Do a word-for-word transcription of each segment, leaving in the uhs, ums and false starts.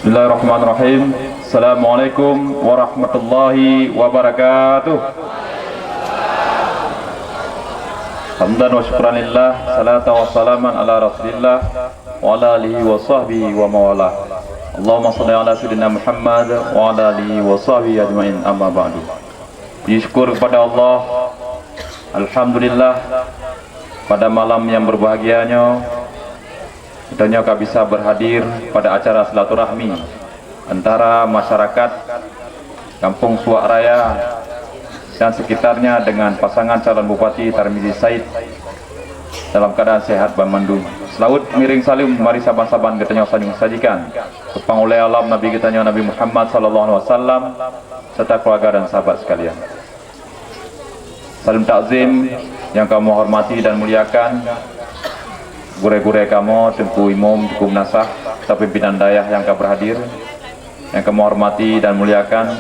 Bismillahirrahmanirrahim. Assalamualaikum warahmatullahi wabarakatuh. Hamdan wa syukran lillah, salatan wa salaman ala Rasulillah, wa ala alihi wa sahbihi wa mawalah. Allahumma shalli ala Sayyidina Muhammad wa ala alihi wa sahbihi ajmain, amma ba'du. Puji syukur kepada Allah. Alhamdulillah, pada malam yang berbahagia nyoe, geutanyoe ka bisa berhadir pada acara silaturahmi antara masyarakat Kampung Suak Raya dan sekitarnya dengan pasangan calon Bupati Tarmizi Said dalam keadaan sehat banmandum. Seulaweuet ngiring saleuem mari saban-saban geutanyoe saling sajikan keu pangulée alam Nabi geutanyoe Nabi Muhammad sallallahu alaihi wasallam serta keluarga dan sahabat sekalian. Saleuem takzim nyang kamoe hormati dan muliakan gurée-gurée kamoe, Teungku Imum, Teungku Meunasah, serta pimpinan dayah nyang ka berhadir. Nyang kamoe hormati dan muliakan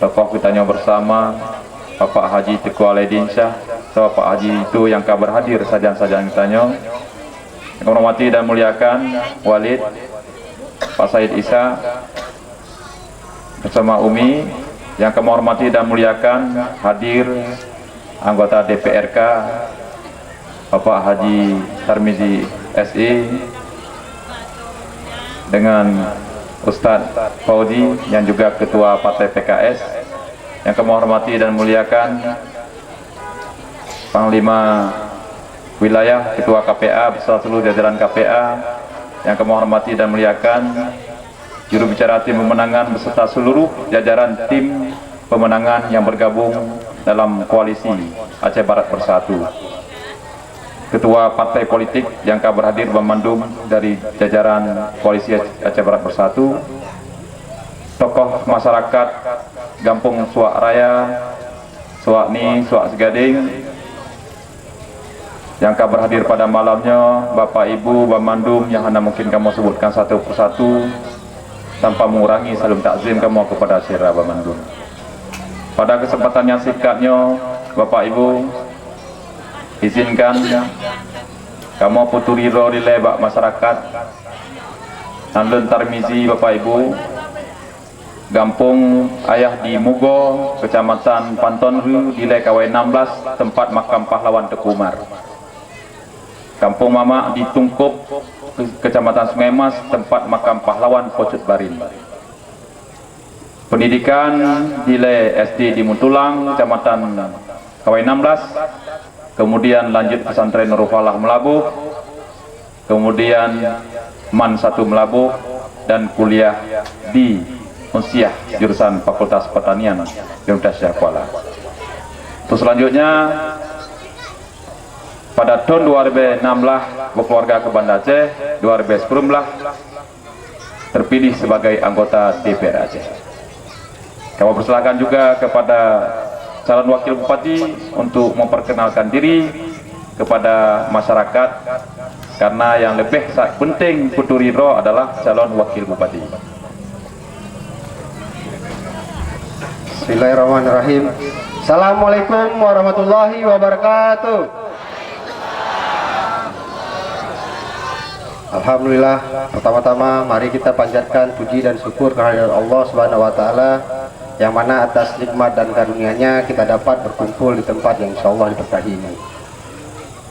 tokoh geutanyoe bersama, Bapak Haji Teungku Alaidin Syah, serta Bapak Haji Itu nyang ka berhadir, sajan-sajan geutanyoe. Nyang kamoe hormati dan muliakan Walid, Pak Said Isa, bersama Umi. Nyang kamoe hormati dan muliakan hadir anggota D P R K, Bapak Haji Tarmizi S E, dengan Ustaz Fauzi yang juga Ketua Partai P K S. Nyang kamoe hormati dan muliakan Panglima Wilayah, Ketua K P A beserta seluruh jajaran K P A yang kamoe hormati dan muliakan, juru bicara tim pemenangan beserta seluruh jajaran tim pemenangan yang bergabung dalam koalisi Aceh Barat Bersatu, ketua partai politik yang ka berhadir banmandum dari jajaran koalisi Aceh Barat Bersatu, tokoh masyarakat Gampông Suak Raya, Suak Ni, Suak Sigadeng, yang ka berhadir pada malam nyoe, Bapak Ibu banmandum yang hana mungkin kamoe sebutkan satu persatu tanpa mengurangi saleuem takzim kamoe kepada sira banmandum. Pada kesempatan yang singkat nyoe, Bapak Ibu, izinkan kamoe peuturi droe dilée bak masyarakat. Nan lôn Tarmizi, Bapak Ibu, Gampông Ayah di Mugo, Kecamatan Panton Rue, dilée Kawai enam belas, tempat makam pahlawan Teuku Umar. Gampông Mamak di Tungkop, Ke-, Kecamatan Sungai Mas, tempat makam pahlawan Po Cut Barin. Pendidikan dilée S D di Muntulang, Kecamatan Kawai enam belas, kemudian lanjut Pesantren Nurul Falah Meulaboh, kemudian MAN satu Meulaboh, dan kuliah di Unsiah, jurusan Fakultas Pertanian, Universitas Syah Kuala. Terus selanjutnya, pada tahun dua ribu enam belas, berkeluarga ke Banda Aceh, dua ribu sembilan belas, terpilih sebagai anggota D P R Aceh. Kami persilakan juga kepada calon wakil bupati untuk memperkenalkan diri kepada masyarakat, karena yang lebih sa-, penting peuturi droe adalah calon wakil bupati. Bismillahirrahmanirrahim. Assalamualaikum warahmatullahi wabarakatuh. Alhamdulillah, pertama-tama mari kita panjatkan puji dan syukur kehadirat Allah Subhanahu wa Ta'ala, yang mana atas nikmat dan karunia-Nya kita dapat berkumpul di tempat yang insya Allah diberkahi ini.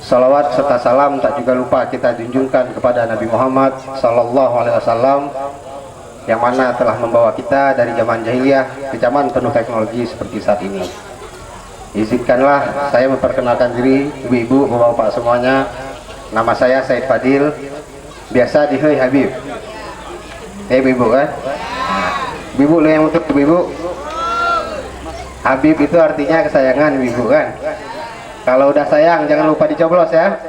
Salawat serta salam tak juga lupa kita junjungkan kepada Nabi Muhammad sallallahu alaihi wasallam, yang mana telah membawa kita dari zaman jahiliyah ke zaman penuh teknologi seperti saat ini. Izinkanlah saya memperkenalkan diri, ibu-ibu, bapak-bapak semuanya. Nama saya Said Fadil, biasa dihei Habib. Eh, ibu-ibu, kan? Ibu-ibu, lo yang untuk ibu-ibu. Habib itu artinya kesayangan ibu-ibu, kan? Kalau udah sayang, jangan lupa dicoblos, ya.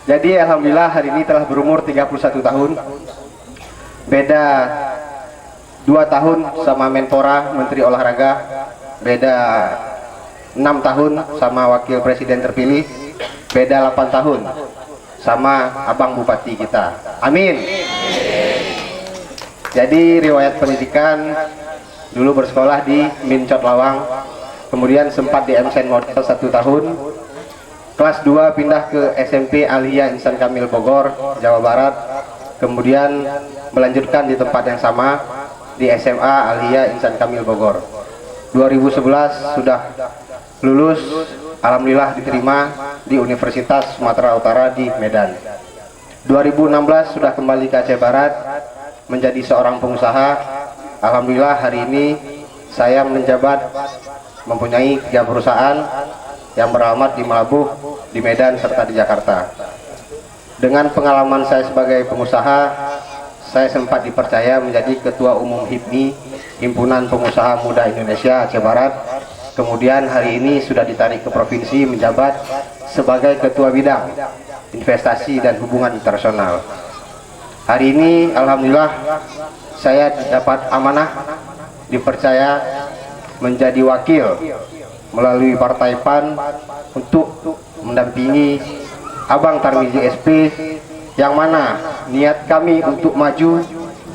Jadi, alhamdulillah, hari ini telah berumur tiga puluh satu tahun. Beda dua tahun sama Menpora, Menteri Olahraga. Beda enam tahun sama Wakil Presiden terpilih. Beda delapan tahun sama Abang Bupati kita. Amin. Jadi, riwayat pendidikan, dulu bersekolah di Mincot Lawang, kemudian sempat di M Sen Model satu tahun, kelas dua pindah ke S M P Alhia Insan Kamil Bogor, Jawa Barat. Kemudian melanjutkan di tempat yang sama, di S M A Aliyah Insan Kamil Bogor. Dua ribu sebelas sudah lulus, alhamdulillah diterima di Universitas Sumatera Utara di Medan. Dua ribu enam belas sudah kembali ke Aceh Barat, menjadi seorang pengusaha. Alhamdulillah hari ini saya menjabat, mempunyai tiga perusahaan yang beralamat di Meulaboh, di Medan, serta di Jakarta. Dengan pengalaman saya sebagai pengusaha, saya sempat dipercaya menjadi Ketua Umum HIPMI, Himpunan Pengusaha Muda Indonesia Aceh Barat. Kemudian hari ini sudah ditarik ke provinsi menjabat sebagai Ketua Bidang Investasi dan Hubungan Internasional. Hari ini, alhamdulillah, saya dapat amanah, dipercaya menjadi wakil melalui Partai PAN untuk mendampingi Abang Tarmizi S P, yang mana niat kami untuk maju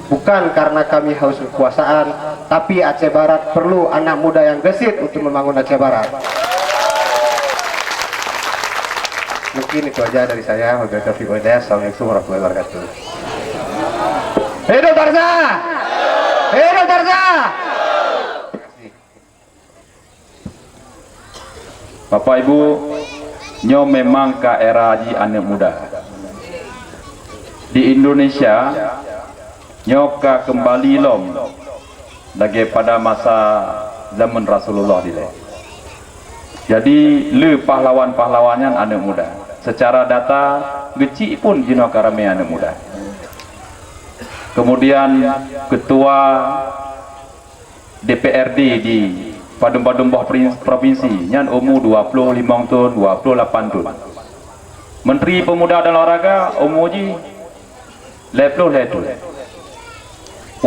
bukan karena kami haus kekuasaan, tapi Aceh Barat perlu anak muda yang gesit untuk membangun Aceh Barat. Mungkin itu aja dari saya. Wabillahi taufiq wal hidayah. Assalamualaikum warahmatullahi wabarakatuh. Hidup Tarza! Hidup Tarza! Bapak Ibu, nyoe memang ka era jih aneuk muda. Di Indonesia, nyoe ka keumbali lom lagée pada masa zaman Rasulullah dilée. Jadi, le pahlawan-pahlawan nyan aneuk muda. Secara data, geuchik pun jinoe ka ramé aneuk muda. Kemudian, ketua D P R D di padum-padum boh prin-, provinsi nyan umu dua ploh limong thon, dua ploh lapan thon. Menteri Pemuda dan Olahraga umu jih lhée ploh lhée thon.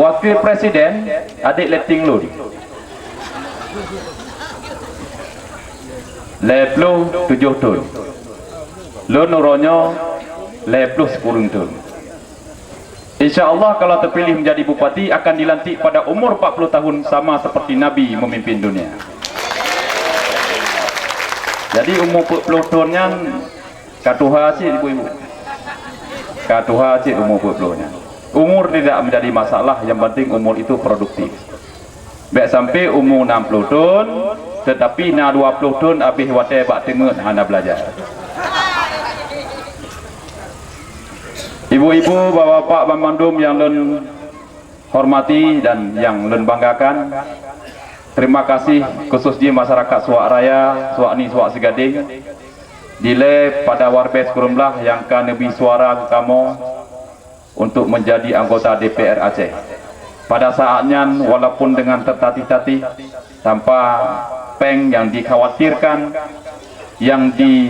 Wakil Presiden, adék lé Ting lôn, lhée ploh tujoh thon. Lôn uroe nyoe lhée ploh sikureueng thon. Insya Allah, kalau terpilih menjadi bupati, akan dilantik pada umur empat puluh tahun, sama seperti Nabi memimpin dunia. Jadi, umur empat puluh thon nyan ka tuha cit, ibu-ibu. Ka tuha cit umur empat puluh nyan. Umur tidak menjadi masalah, yang penting umur itu produktif. Bék sampai umu nam ploh thon, tetapi na dua ploh thon abéh watée bak teungeut hana belajar. Ibu-ibu, bapak-bapak banmandum nyang lôn hormati dan nyang lôn banggakan, terima kasih khusus jih masyarakat Suak Raya, Suak Ni, Suak Sigadeng, dilée pada Warbée Sikureueng Blah nyang ka neubi suara keu kamoe untuk menjadi anggota D P R Aceh. Pada saat nyan, walaupun dengan tertatih-tatih, tanpa péng yang dikhawatirkan, yang di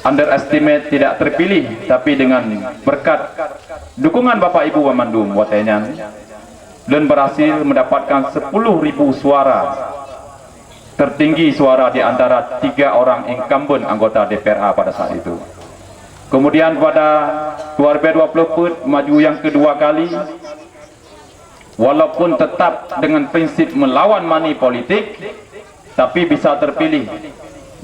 underestimate tidak terpilih, tapi dengan berkat dukungan Bapak Ibu banmandum watée nyan, lôn berhasil mendapatkan sepuluh ribu suara. Tertinggi suara di antara tiga orang incumbent anggota D P R A pada saat itu. Kemudian pada dua ribu dua puluh empat maju yang kedua kali, walaupun tetap dengan prinsip melawan money politik, tapi bisa terpilih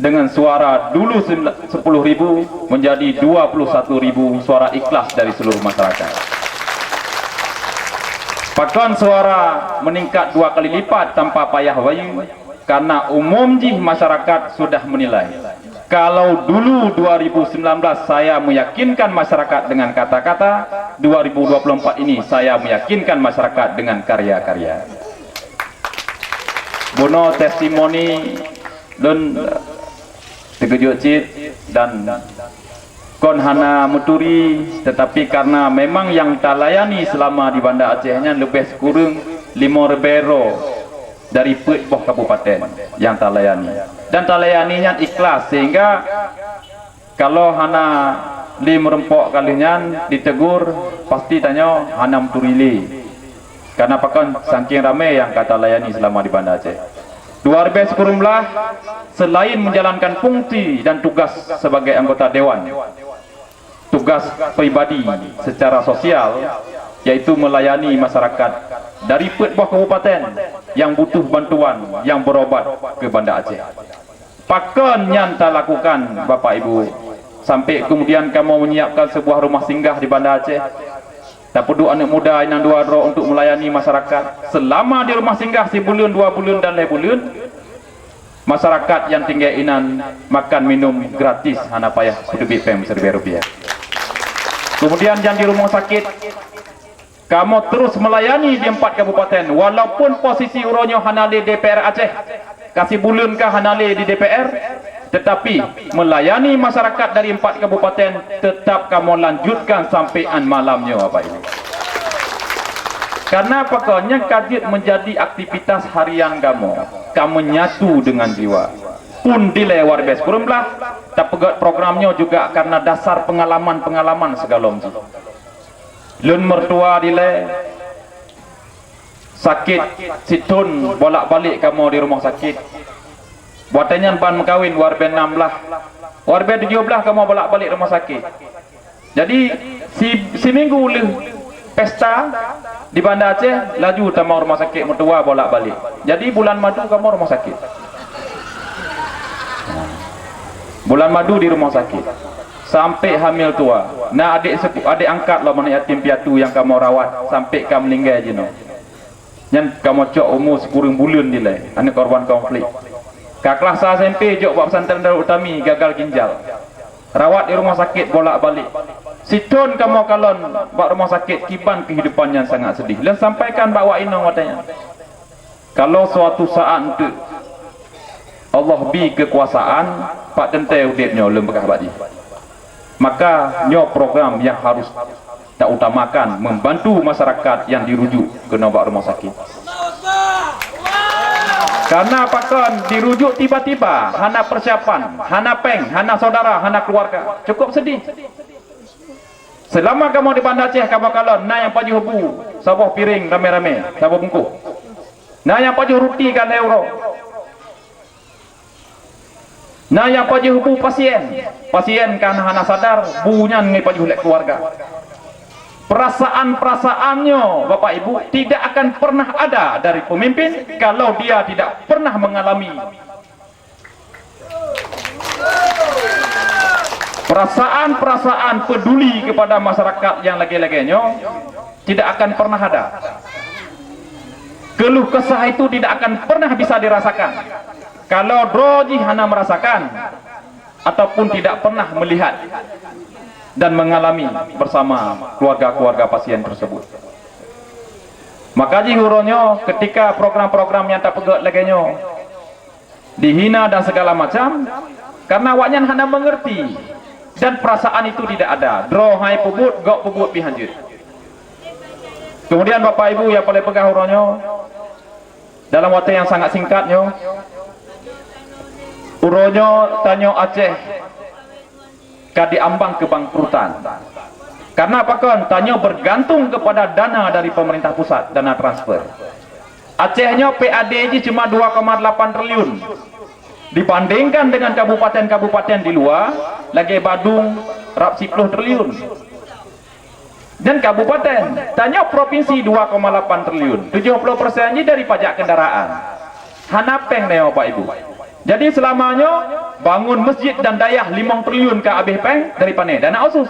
dengan suara dulu sepuluh ribu menjadi dua puluh satu ribu suara ikhlas dari seluruh masyarakat. Pakon suara meningkat dua kali lipat tanpa payah bayeue? Karena umum jih masyarakat sudah menilai. Kalau dulu dua ribu sembilan belas saya meyakinkan masyarakat dengan kata-kata, dua ribu dua puluh empat ini saya meyakinkan masyarakat dengan karya-karya. Bunoe testimoni lôn teukeujot cit dan kon hana meuturi, tetapi karena memang nyang talayani selama di Banda Aceh nyan leubeh sikureueng limong ribée droe dari peuet boh kabupaten nyang talayani. Dan talayani nyan ikhlas, sehingga kalau hana lé meureumpok ka lheueh nyan ditegur, pasti tanyoe hana meuturi lé. Karena pakon saking ramé nyang ka talayani selama di Banda Aceh. Dua ribée sikureueng blah, selain menjalankan fungsi dan tugas sebagai anggota dewan, tugas pribadi secara sosial, yaitu melayani masyarakat dari peuet boh kabupaten yang butuh bantuan yang berobat ke Banda Aceh. Pakon nyan talakukan, Bapak Ibu? Sampai kemudian kamoe menyiapkan sebuah rumah singgah di Banda Aceh. Tapeuduek aneuk muda inan dua droe untuk melayani masyarakat. Selama di rumah singgah sibuleuen, dua buleuen dan lhèe buleuen, masyarakat nyang tinggai inan makan minum gratis, hana payah peuteubiet péng siribèe rupiah. Kemudian nyang di rumah sakit, kamoe terus melayani di empat kabupaten, walaupun posisi uroe nyoe hana lé D P R Aceh, ka sibuleuen ka hana lé di D P R, tetapi melayani masyarakat dari empat kabupaten tetap kamoe lanjutkan sampai an malam nyoe, Bapak Ibu. Karena pakon nyan ka jeuet menjadi aktivitas harian kamoe, ka menyatu dengan jiwa. Pun dilèe Warbée sikureueng blah, tapeugét program nyoe juga karena dasar pengalaman-pengalaman sigohlom jih. Lôn meutuwa dilèe sakét, sithôn bolak-balik kamoe di rumoh sakét. Watèe nyan ban meukawen, Warbée nam blah, Warbée tujoh blah kamoe bolak-balik rumoh sakét. Jadi, si-, siminggu lheueh pesta di Banda Aceh, laju tamong rumoh sakét meutuwa bolak-balik. Jadi, bulan madu kamoe rumoh sakét. Bulan madu di rumoh sakét. Sampai hamil tuwa. Na adék sepu-, adék angkat lom aneuk yatim piatu nyang kamoe rawat sampai ka meuninggai jinoe. Nyan kamoe cok umu sikureueng buleuen dilèe, aneuk korban konflik. Ka kelas sa S M P jok bak pesantren Darul Utami, gagal ginjal. Rawat di rumoh sakét bolak-balik. Sithôn kamoe kalon bak rumoh sakét, kiban keuhidupan nyan sangat sedih. Lôn sampaikan bak wak inong watèe nyan. Kalau suatu saat eunteuk Allah bi keukuasaan, pat teuntèe udép nyoe lôn peugah bak jih. Maka nyoe program nyang harus tautamakan, membantu masyarakat nyang dirujuk keunoe bak rumoh sakét. Karena pakon dirujuk tiba-tiba, hana persiapan, hana péng, hana saudara, hana keluarga. Cukup sedih. Selama kamoe di Banda Aceh, kamoe kalon na nyang pajoh bu saboh piréng ramé-ramé, saboh bungkôh. Na nyang pajoh ruti ka lhèe uroe. Na nyang pajoh bu pasien. Pasien ka hana sadar, bu nyan ngieng pajoh lé keluarga. Perasaan-perasaan nyoe, Bapak Ibu, tidak akan pernah ada dari pemimpin kalau dia tidak pernah mengalami. Perasaan-perasaan peduli kepada masyarakat nyang lagèe-lagèe nyoe tidak akan pernah ada. Keluh kesah itu tidak akan pernah bisa dirasakan kalau droe jih hana merasakan ataupun tidak pernah melihat dan mengalami bersama keluarga-keluarga pasien tersebut. Maka jih uroe nyoe, ketika program-program nyang tapeugét lagèe nyoe dihina dan segala macam, karena awaknyan hana mengerti dan perasaan itu tidak ada. Droe hai peubuet, gob peubuet pih hanjeuet. Kemudian, Bapak Ibu nyang paleng peugah uroe nyoe, dalam watèe nyang sangat singkat nyoe, uroe nyoe tanyoe Aceh ka diambang kebangkrutan. Karena pakon? Tanyoe bergantung kepada dana dari pemerintah pusat, dana transfer. Aceh nyoe P A D jih cuma dua koma delapan triliun. Dibandingkan dengan kabupaten-kabupaten di luar, lagèe Badung, rab siplôh triliun. Dan kabupaten, tanyoe provinsi dua koma lapan triliun, tujoh ploh persen jih dari pajak kendaraan. Hana péng nyoe, Bapak Ibu. Jadi, selama nyoe, bangun masjid dan dayah limong triliun ka abéh péng dari pané? Dana otsus.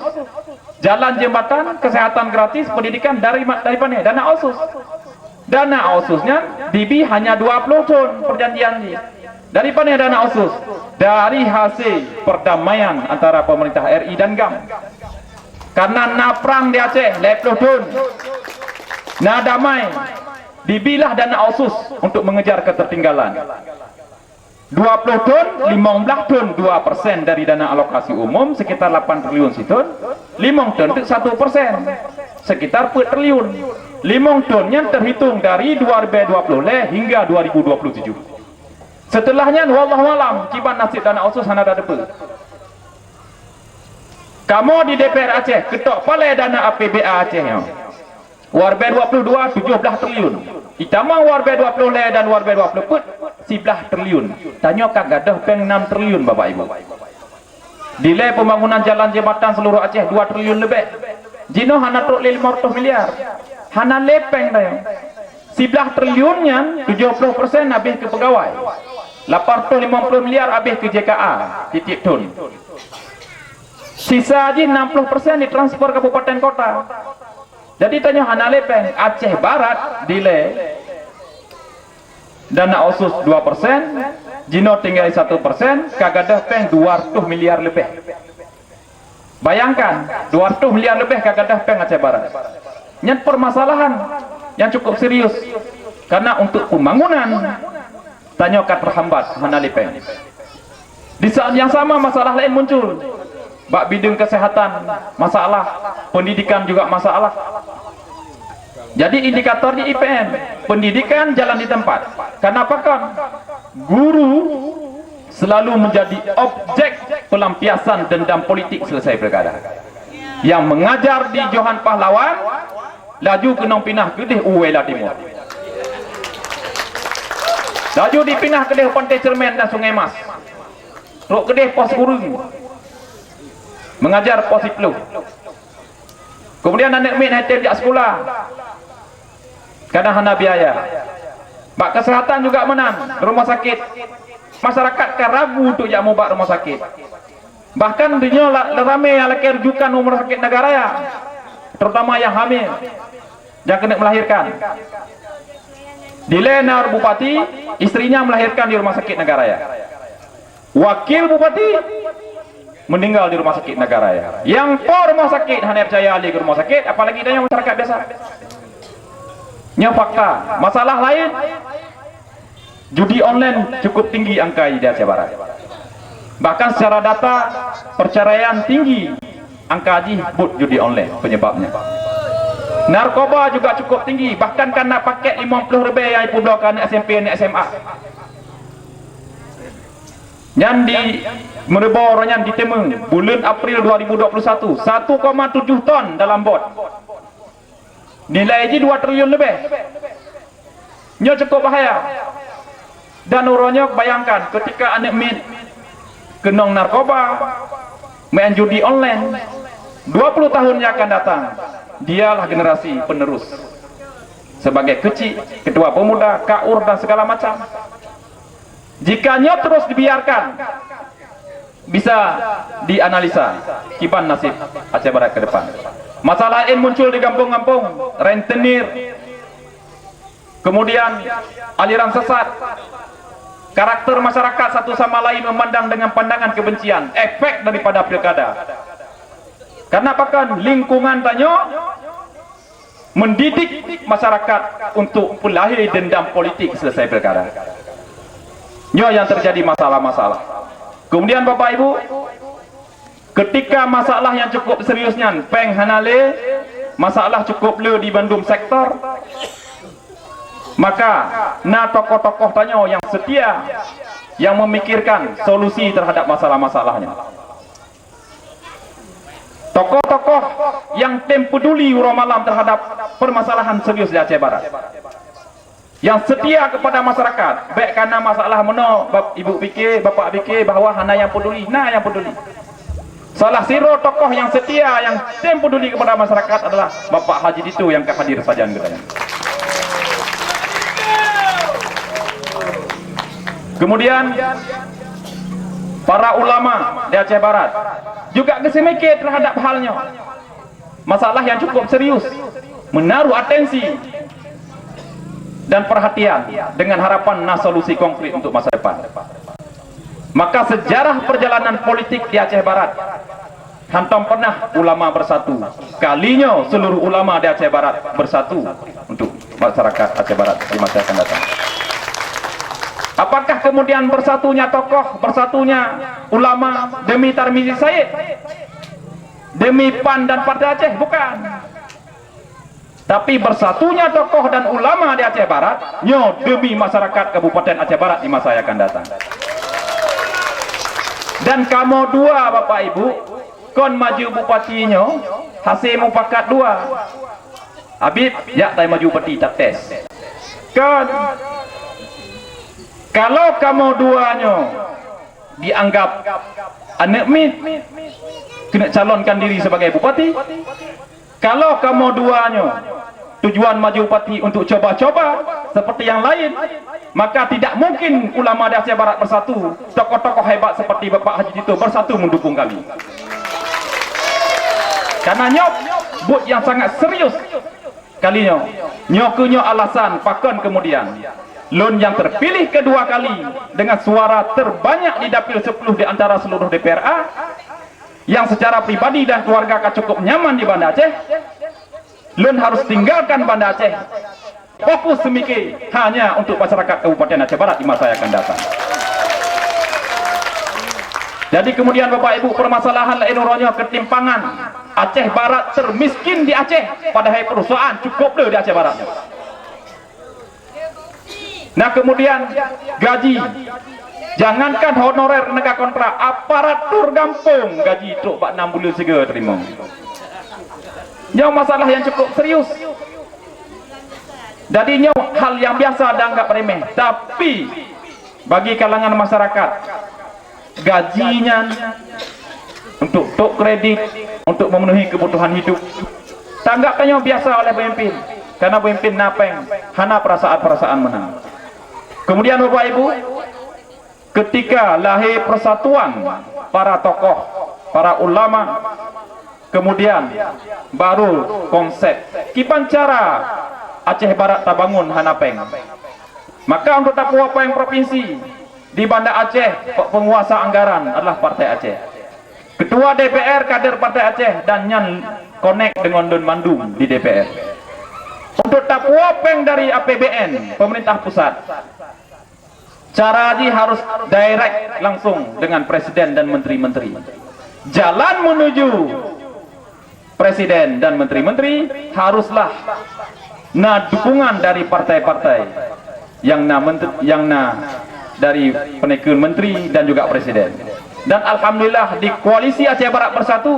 Jalan, jembatan, kesehatan gratis, pendidikan dari ma-, dari pané? Dana otsus. Dana otsus nyan dibi hanya dua ploh thon perjanjian jih. Dari pané dana otsus? Dari hasil perdamaian antara pemerintah R I dan GAM. Karena na prang di Aceh lhèe ploh thon, na damai, dibilah dana otsus untuk mengejar ketertinggalan. Dua ploh thon, limong blah thon, dua persen dari dana alokasi umum, sekitar lapan triliun sithon, limong thon teuk satu persen, sekitar peuet triliun. Limong thon nyan terhitung dari dua ribèe dua ploh lhèe hingga dua ribu dua puluh tujuh. Setelah nyan, wallahu alam, kiban nasib dana otsus hana tateupeue. Kamoe di D P R Aceh, keutok palèe dana A P B A Aceh nyoe. Waribèe dua puluh dua, tujoh blah triliun. Itamong waribèe dua puluh lhèe dan waribèe dua puluh peuet, siblah triliun. Tanyoe ka gadôh péng nam triliun, Bapak Ibu. Dilèe pembangunan jalan jembatan seluruh Aceh dua triliun leubeh. Jinoe hana trok lé limong reutôh miliar. Hana lé péng tanyoe. Siblah triliun nyan, tujoh ploh persen habéh keu peugawai. Lapan reutôh limong ploh miliar habéh keu J K A tiep-tiep thon. Sisa jih enam puluh persen ditransfer kabupaten kota. Jadi tanyoe hana lé péng. Aceh Barat dilée dana otsus dua persen, jinoe tinggai satu persen, ka gadôh péng dua ratus miliar leubeh. Bayangkan, dua ratus miliar leubeh ka gadôh péng Aceh Barat. Nyan permasalahan yang cukup serius. Karena untuk pembangunan, tanyoe ka terhambat, hana lé péng. Di saat yang sama, masalah lain muncul. Bak bidang kesehatan, masalah. Pendidikan juga masalah. Jadi, indikator di I P M, pendidikan jalan di tempat. Kenapa kan? Guru selalu menjadi objek pelampiasan dendam politik selesai pilkada. Yang mengajar di Johan Pahlawan, laju keunong pinah keudeh u Wela Timur. Laju dipinah keudeh Pantai Cermin dan Sungai Mas. Trok keudeh pos ureueng. Mengajar pos siplôh. Kemudian aneuk miet hana tem jak sekolah. Kadang hana biaya. Bak kesehatan juga meunan, rumah sakit. Masyarakat ka ragu untuk jak mubak rumah sakit. Bahkan di nyoe la-, ramé nyang lakée rujukan rumah sakit negara raya, terutama nyang hamil, nyang keuneuk melahirkan. Dilée na bupati, istrinya melahirkan di rumah sakit negara raya. Wakil bupati meninggal di rumah sakit negara raya. Nyang po rumah sakit hana peucaya lé keu rumah sakit, apalagi tanyoe masyarakat biasa. Nyoe fakta. Masalah lain, judi online cukup tinggi angka di Aceh Barat. Bahkan secara data, perceraian tinggi angka jih buet judi online penyebabnya. Narkoba juga cukup tinggi, bahkan ka na paket limong ploh ribée nyang jipubloe keu aneuk S M P, aneuk S M A. Nyan di Meureubo uroe nyan diteumé, buleuen April dua ribu dua puluh satu, satu koma tujuh ton dalam bot. Nilai jih dua triliun leubeh. Nyoe cukup bahaya. Dan uroe nyoe bayangkan, ketika aneuk miet keunong narkoba, main judi online, dua puluh tahun yang akan datang, dialah generasi penerus sebagai keuchik, ketua pemuda, kaur, dan segala macam. Jika nyoe terus dibiarkan, bisa dianalisa kiban nasib Aceh Barat ke depan. Masalah laén muncul di gampông-gampông, rentenir, kemudian aliran sesat, karakter masyarakat satu sama lain memandang dengan pandangan kebencian, efek daripada pilkada. Karena pakon lingkungan tanyoe mendidik masyarakat untuk peulahé dendam politik selesai pilkada. Nyoe yang terjadi masalah-masalah. Kemudian Bapak Ibu, ketika masalah yang cukup serius nyan, péng hana lé, masalah cukup le di bandum sektor, maka na tokoh-tokoh tanyoe yang setia, yang memikirkan solusi terhadap masalah-masalah nyan. Tokoh-tokoh yang tem peduli uroe malam terhadap permasalahan serius di Aceh Barat. Yang setia kepada masyarakat, bék kana masalah meunoe, bap-, ibu pikir, bapak pikir bahwa hana yang peduli, na yang peduli. Salah sidroe tokoh yang setia, yang tem peduli kepada masyarakat adalah Bapak Haji Dito yang ka hadir sajan keudroe nyoe. Kemudian, para ulama di Aceh Barat juga geuseumiké terhadap hal nyoe. Masalah yang cukup serius, menaruh atensi dan perhatian dengan harapan na solusi konkret untuk masa depan. Maka sejarah perjalanan politik di Aceh Barat, hantom pernah ulama bersatu. Kali nyoe seluruh ulama di Aceh Barat bersatu untuk masyarakat Aceh Barat di masa akan datang. Apakah kemudian bersatunya tokoh, bersatunya ulama demi Tarmizi Said? Demi PAN dan Partai Aceh? Bukan. Tapi bersatunya tokoh dan ulama di Aceh Barat, nyoe demi masyarakat Kabupaten Aceh Barat di masa yang akan datang. Dan kamoe dua, Bapak Ibu, kon maju bupati nyoe, hase mupakat dua. Habib, jak tai maju bupati, tates. Kon, kalau kamoe dua nyoe dianggap aneuk miet, keuneuk calonkan diri sebagai bupati, kalau kamoe dua nyoe tujuan maju bupati untuk coba-coba seperti yang lain, maka tidak mungkin ulama di Aceh Barat bersatu, tokoh-tokoh hebat seperti Bapak Haji Dito bersatu mendukung kami. Karena nyoe buet nyang sangat serius kali nyoe. Nyoe keuh nyoe alasan pakon kemudian lôn nyang terpilih kedua kali dengan suara terbanyak di Dapil sepuluh di antara seluruh D P R A, yang secara pribadi dan keluarga ka cukup nyaman di Banda Aceh, lôn harus tinggalkan Banda Aceh, fokus semiké hanya untuk masyarakat Kabupaten Aceh Barat di masa yang akan datang. Jadi kemudian Bapak Ibu, permasalahan laén uroe nyoe ketimpangan. Aceh Barat termiskin di Aceh, padahai perusahaan cukup le di Aceh Barat. Nah, kemudian gaji. Jangankan honorer tenaga kontrak, aparatur gampông gaji trok bak enam buleuen sigoe teurimong. Nyoe masalah yang cukup serius. Jadi nyoe hal yang biasa dianggap remeh, tapi bagi kalangan masyarakat, gaji nyan untuk tok kredit, untuk memenuhi kebutuhan hidup, tanggap tanyoe biasa oleh pemimpin, karena pemimpin na péng, hana perasaan-perasaan meunan. Kemudian Bapak Ibu, ketika lahir persatuan para tokoh, para ulama, kemudian baru konsep kiban cara Aceh Barat tabangun hana péng. Maka untuk tapuwoe péng provinsi di Banda Aceh, pe-, penguasa anggaran adalah Partai Aceh. Ketua D P R kader Partai Aceh dan nyan konek deungon lôn mandum di D P R. Untuk tapuwoe péng dari A P B N pemerintah pusat, cara jih harus direct langsung dengan presiden dan menteri-menteri. Jalan menuju presiden dan menteri-menteri haruslah na dukungan dari partai-partai yang na menteri, yang na dari peunikeuen menteri dan juga presiden. Dan alhamdulillah, di Koalisi Aceh Barat Bersatu,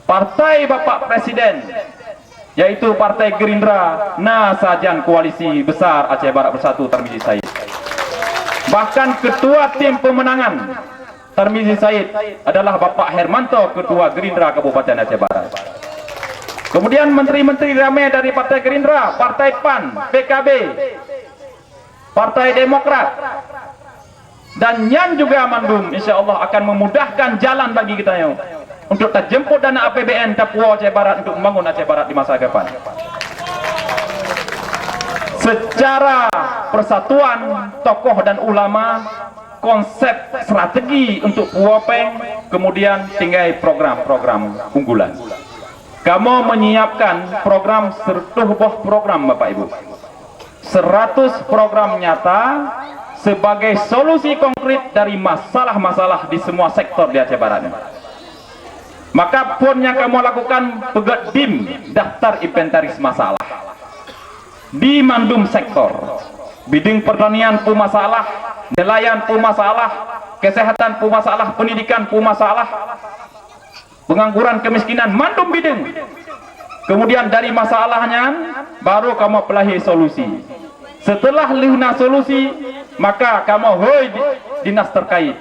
partai Bapak Presiden, yaitu Partai Gerindra, na sajan koalisi besar Aceh Barat Bersatu Tarmizi Said. Bahkan ketua tim pemenangan Tarmizi Said adalah Bapak Hermanto, Ketua Gerindra Kabupaten Aceh Barat. Kemudian menteri-menteri ramai dari Partai Gerindra, Partai PAN, PKB, Partai Demokrat. Dan nyan juga mandum, insya Allah, akan memudahkan jalan bagi kita nyoe untuk tajemput dana A P B N, tapuwoe Aceh Barat untuk membangun Aceh Barat di masa depan. Secara persatuan tokoh dan ulama, konsep strategi untuk puwoe péng, kemudian tinggai program-program unggulan. Kamoe menyiapkan program seratus boh program, Bapak Ibu. Seratus program nyata sebagai solusi konkret dari masalah-masalah di semua sektor di Aceh Barat nyoe. Maka phon nyang kamoe lakukan peugét DIM, daftar inventaris masalah. Di mandum sektor, bidang pertanian pun masalah, nelayan pun masalah, kesehatan pun masalah, pendidikan pun masalah, pengangguran, kemiskinan, mandum bidang. Kemudian dari masalah nyan baru kamoe peulahé solusi. Setelah lheueh na solusi, maka kamoe hôi di-, dinas terkait.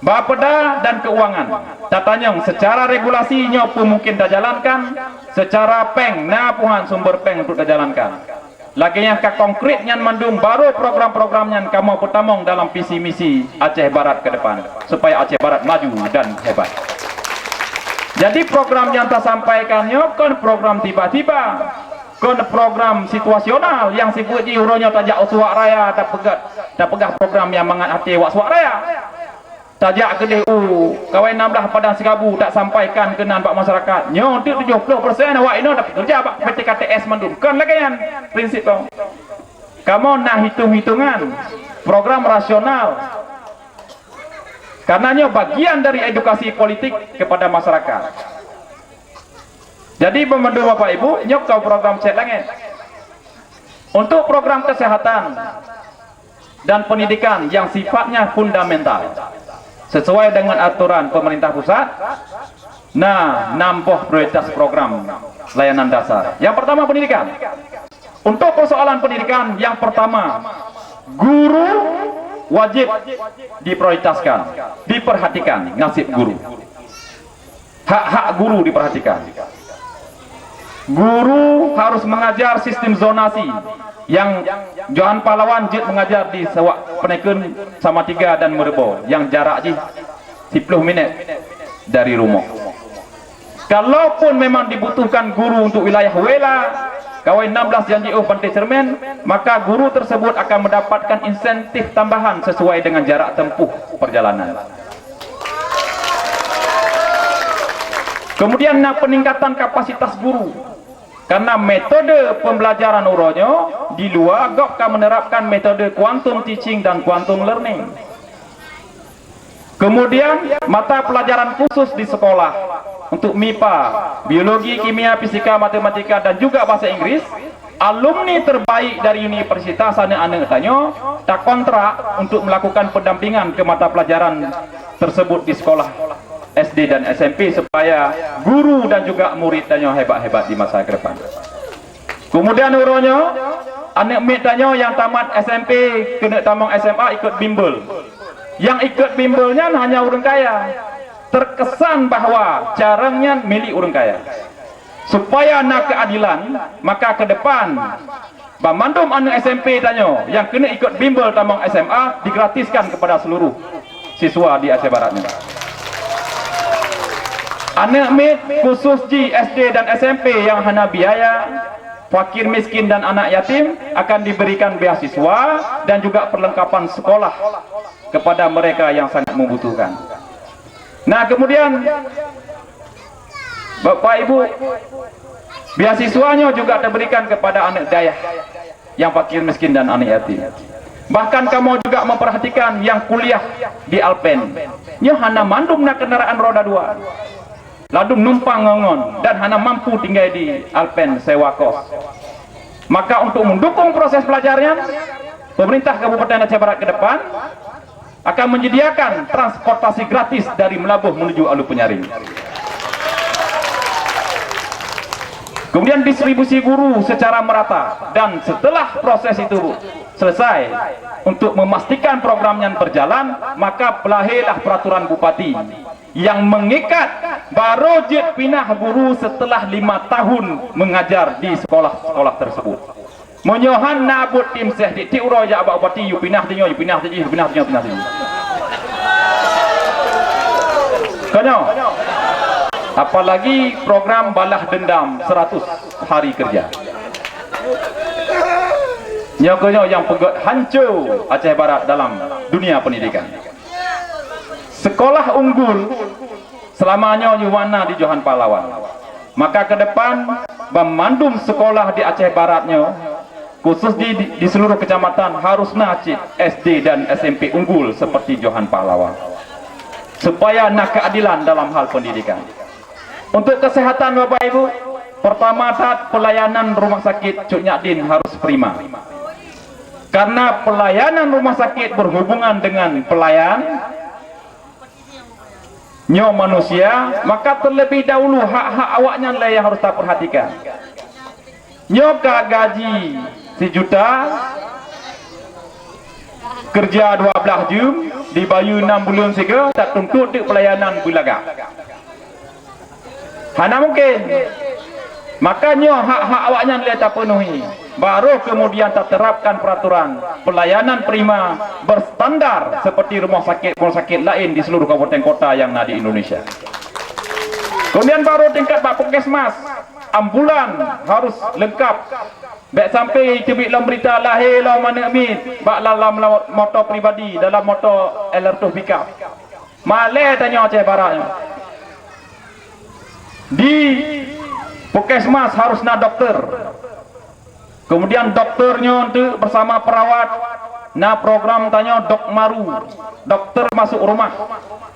Bapeda dan keuangan, tatanyong secara regulasi nyoe peue mungken tajalankan, secara péng na puhan sumber péng untuk tajalankan. Lagée nyang ka konkret nyan mandum, baru program-program nyan kamoe peutamong dalam visi misi Aceh Barat ke depan, supaya Aceh Barat maju dan hebat. Jadi program nyang tasampaikan nyoe kon program tiba-tiba, kon program situasional nyang sifeuet jih uroe nyoe tajak u Suak Raya, tapeugah, tapeugah program nyang mangat até wak Suak Raya. Tajak keudeh u Kawai enam belas Padang Sikabu, tasampaikan keunan bak masyarakat. Nyoe teuk tujoh ploh persen awak inoe dapeukeureuja bak P T K T S mandum. Kon lagée nyan prinsip kong. Kamoe na hitung-hitungan program rasional. Karena nyoe bagian dari edukasi politik kepada masyarakat. Jadi, banmandum Bapak Ibu, nyoe kon program cét langét. Untuk program kesehatan dan pendidikan yang sifatnya fundamental, sesuai dengan aturan pemerintah pusat, na enam boh prioritas program layanan dasar. Yang pertama, pendidikan. Untuk persoalan pendidikan, yang pertama, guru wajib diprioritaskan, diperhatikan nasib guru. Hak-hak guru diperhatikan. Guru harus mengajar sistem zonasi yang Johan Pahlawan jeuet mengajar di Sawak Peneken, Samatiga dan Meureubo yang jarak jih siploh minét dari rumoh. Kalaupun memang dibutuhkan guru untuk wilayah Wela, Kawai enam belas Janji Oh Bante Cermin, maka guru tersebut akan mendapatkan insentif tambahan sesuai dengan jarak tempuh perjalanan. Kemudian, na peningkatan kapasitas guru. Karena metode pembelajaran uroe nyoe di luwa gob ka menerapkan metode quantum teaching dan quantum learning. Kemudian, mata pelajaran khusus di sekolah untuk mipa, biologi, kimia, fisika, matematika, dan juga bahasa Inggris, alumni terbaik dari universitas aneuk-aneuk tanyoe takontrak untuk melakukan pendampingan ke mata pelajaran tersebut di sekolah S D dan S M P supaya guru dan juga murid tanyoe hebat-hebat di masa ke depan. Kemudian uroe nyoe, aneuk miet tanyoe nyang tamat S M P keuneuk tamong S M A ikot bimbel. Nyang ikot bimbel nyan hanya ureuëng kaya. Terkesan bahwa carang nyan milik ureuëng kaya. Supaya na keadilan, maka ke depan banmandum aneuk S M P tanyoe nyang keuneuk ikot bimbel tamong S M A digratiskan kepada seluruh siswa di Aceh Barat nyoe. Aneuk miet khusus jih S D dan S M P nyang hana biaya, fakir miskin dan anak yatim akan diberikan beasiswa dan juga perlengkapan sekolah kepada mereka yang sangat membutuhkan. Nah, kemudian, Bapak Ibu, beasiswa nyoe juga teuberikan kepada aneuk dayah nyang fakir miskin dan aneuk yatim. Bahkan kamoe juga memperhatikan nyang kuliah di Alpen. Nyoe hana mandum na kendaraan roda dua. Ladum numpang ngon-ngon dan hana mampu tinggai di Alpen sewa kos. Maka untuk mendukung proses belajar nyan, pemerintah Kabupaten Aceh Barat ke depan akan menyediakan transportasi gratis dari Meulaboh menuju Alue Peunyaring. Kemudian distribusi guru secara merata dan setelah proses itu selesai, untuk memastikan program nyan berjalan, maka lahirlah peraturan bupati yang mengikat baru jeuet pinah guru setelah lima tahun mengajar di sekolah-sekolah tersebut. Meunyoe hana buet tim seh tieb-tieb uroe jak bak bupati, yue pinah sinyoe, yue pinah sijih, yue pinah sinyoe, pinah sijih. Ka nyoe. Apalagi program balas dendam seratus hari kerja. Nyoe keuh nyoe nyang peugét hanco Aceh Barat dalam dunia pendidikan. Sekolah unggul selama nyoe nyuwana di Johan Pahlawan. Maka ke depan, banmandum sekolah di Aceh Barat nyoe, khusus di, di, di seluruh kecamatan, harus na cit S D dan S M P unggul seperti Johan Pahlawan. Supaya na keadilan dalam hal pendidikan. Untuk kesehatan, Bapak Ibu, pertama that pelayanan rumah sakit Cut Nyak Dien harus prima. Karena pelayanan rumah sakit berhubungan dengan pelayan nyoe manusia, maka terlebih dahulu hak-hak awaknyan lah yang harus taperhatikan. Nyoe ka gaji sijuta, kerja dua belas jeuem, dibayeue enam buleuen sigoe, tatuntut teuk pelayanan beulagak. Hana mungkin. Maka nyoe hak-hak awaknyan lé tapeunuhi, baru kemudian taterapkan peraturan pelayanan prima berstandar seperti rumah sakit-rumah sakit lain di seluruh kabupaten kota yang na di Indonesia. Kemudian baru tingkat bak puskesmas, ambulan harus lengkap. Bék sampai teubiet lom berita lahé lom aneuk miet bak dalam moto pribadi, dalam moto L R tujuh pickup. Malée tanyoe Aceh Barat nyoe. Di puskesmas harus na dokter. Kemudian dokter nyoe tu bersama perawat, na program tanyoe dok maru, dokter masuk rumah.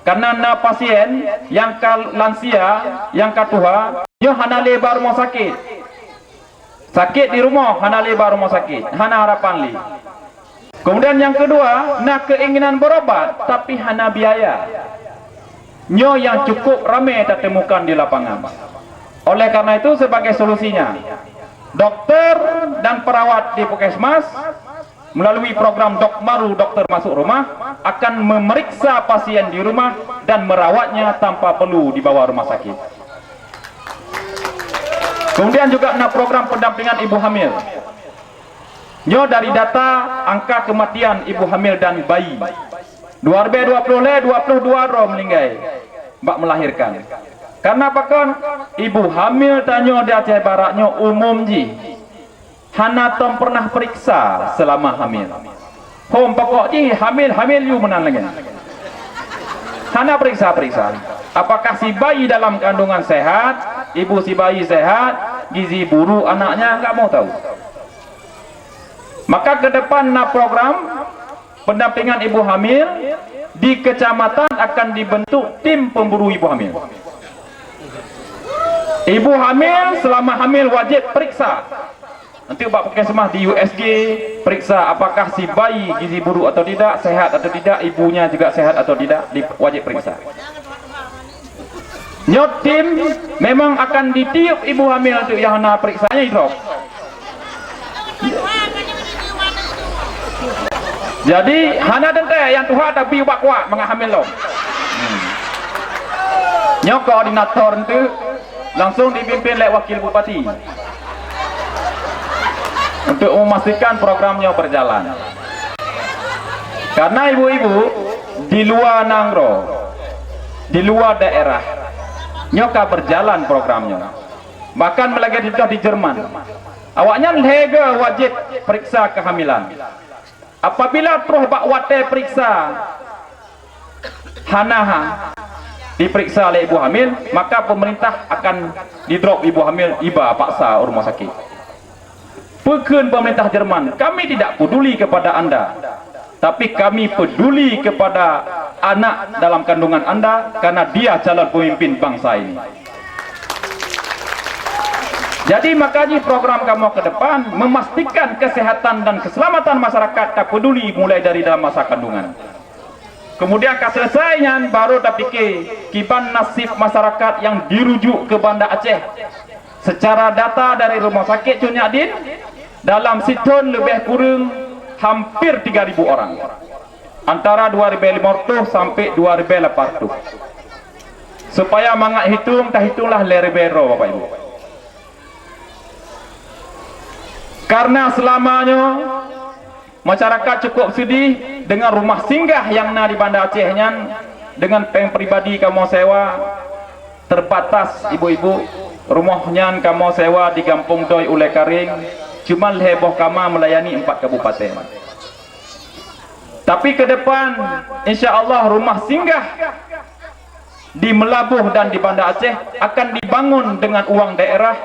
Karena na pasien nyang ka lansia, nyang ka tuha, nyoe hana lé bak rumah sakit. Sakét di rumoh, hana lé bak rumoh sakét, hana harapan lé. Kemudian nyang keudua, na keinginan berobat tapi hana biaya. Nyoe nyang cukup ramé tatemukan di lapangan. Oleh karena itu, sebagai solusinya, dokter dan perawat di puskesmas melalui program Dok Maru, Dokter Masuk Rumah, akan memeriksa pasien di rumah dan merawatnya tanpa perlu dibawa rumah sakit. Kemudian juga na program pendampingan ibu hamil. Nyoe dari data angka kematian ibu hamil dan bayi. Dua ribu dua puluh lé, dua puluh dua droe meuninggai bak melahirkan. Karena pakon, ibu hamil tanyoe di Aceh Barat nyoe umum jih hana tom pernah periksa selama hamil. Hom pokok jih hamil, hamil yu meunan lagée. Hana periksa-periksa. Apakah si bayi dalam kandungan sehat, ibu si bayi sehat, gizi buruk anaknya, enggak mau tahu. Maka ke depan na program pendampingan ibu hamil, di kecamatan akan dibentuk tim pemburu ibu hamil. Ibu hamil selama hamil wajib periksa. Nanti bak puskesmas di U S G, periksa apakah si bayi gizi buruk atau tidak, sehat atau tidak, ibunya juga sehat atau tidak, di, wajib periksa. Nyoe tim memang akan ditiup ibu hamil untuk yang hana periksa nyan idrop. Jadi hana teuntée nyang tuha tapi ubak kuat mangat hamil lom. Hmm. Nyoe koordinator enteuk langsung dipimpin lé wakil bupati untuk memastikan program nyoe berjalan. Karena ibu-ibu di luar nanggroe, di luar daerah, nyoe ka berjalan program nyoe. Bahkan meulagée contoh di Jerman. Awaknyan lhée goe wajéb periksa kehamilan. Apabila troh bak watée periksa hana diperiksa lé ibu hamil, maka pemerintah akan didrop ibu hamil iba paksa u rumoh sakét. Peukheun pemerintah Jerman, "Kami tidak peduli kepada Anda, tapi kami peduli kepada anak dalam kandungan Anda karena dia calon pemimpin bangsa ini." Jadi maka jih program kamoe ke depan memastikan kesehatan dan keselamatan masyarakat tapeduli mulai dari dalam masa kandungan. Kemudian ka selesai nyan baru tapike kiban nasib masyarakat yang dirujuk ke Banda Aceh. Secara data dari Rumah Sakit Cut Nyak Dhien, dalam sithon leubeh kureueng hampir tiga ribu orang. Antara dua ribèe limong reutôh sampai dua ribèe lapan reutôh. Supaya mangat hitong, tahitonglah lhèe ribèe droe, Bapak Ibu. Karena selama nyoe masyarakat cukup sedih dengan rumah singgah nyang na di Banda Aceh nyan, dengan péng pribadi kamoe sewa, terbatas, ibu-ibu. Rumoh nyan kamoe sewa di Gampông Doi Ulèe Kareng, cuma lhèe boh kama melayani empat kabupaten. Tapi ke depan, insya Allah rumah singgah di Meulaboh dan di Banda Aceh akan dibangun dengan uang daerah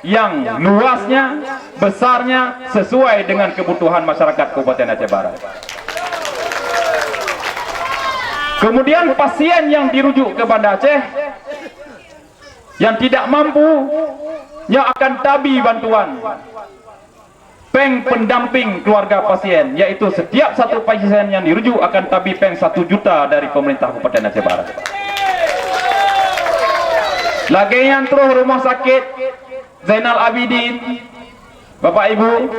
yang luasnya, besarnya, sesuai dengan kebutuhan masyarakat Kabupaten Aceh Barat. Kemudian pasien yang dirujuk ke Banda Aceh yang tidak mampu, nyoe akan tabi bantuan péng pendamping keluarga pasien, yaitu setiap satu pasien yang dirujuk akan tabi péng satu juta dari pemerintah Kabupaten Aceh Barat. Lagèe nyan troh Rumah Sakit Zainal Abidin, Bapak Ibu,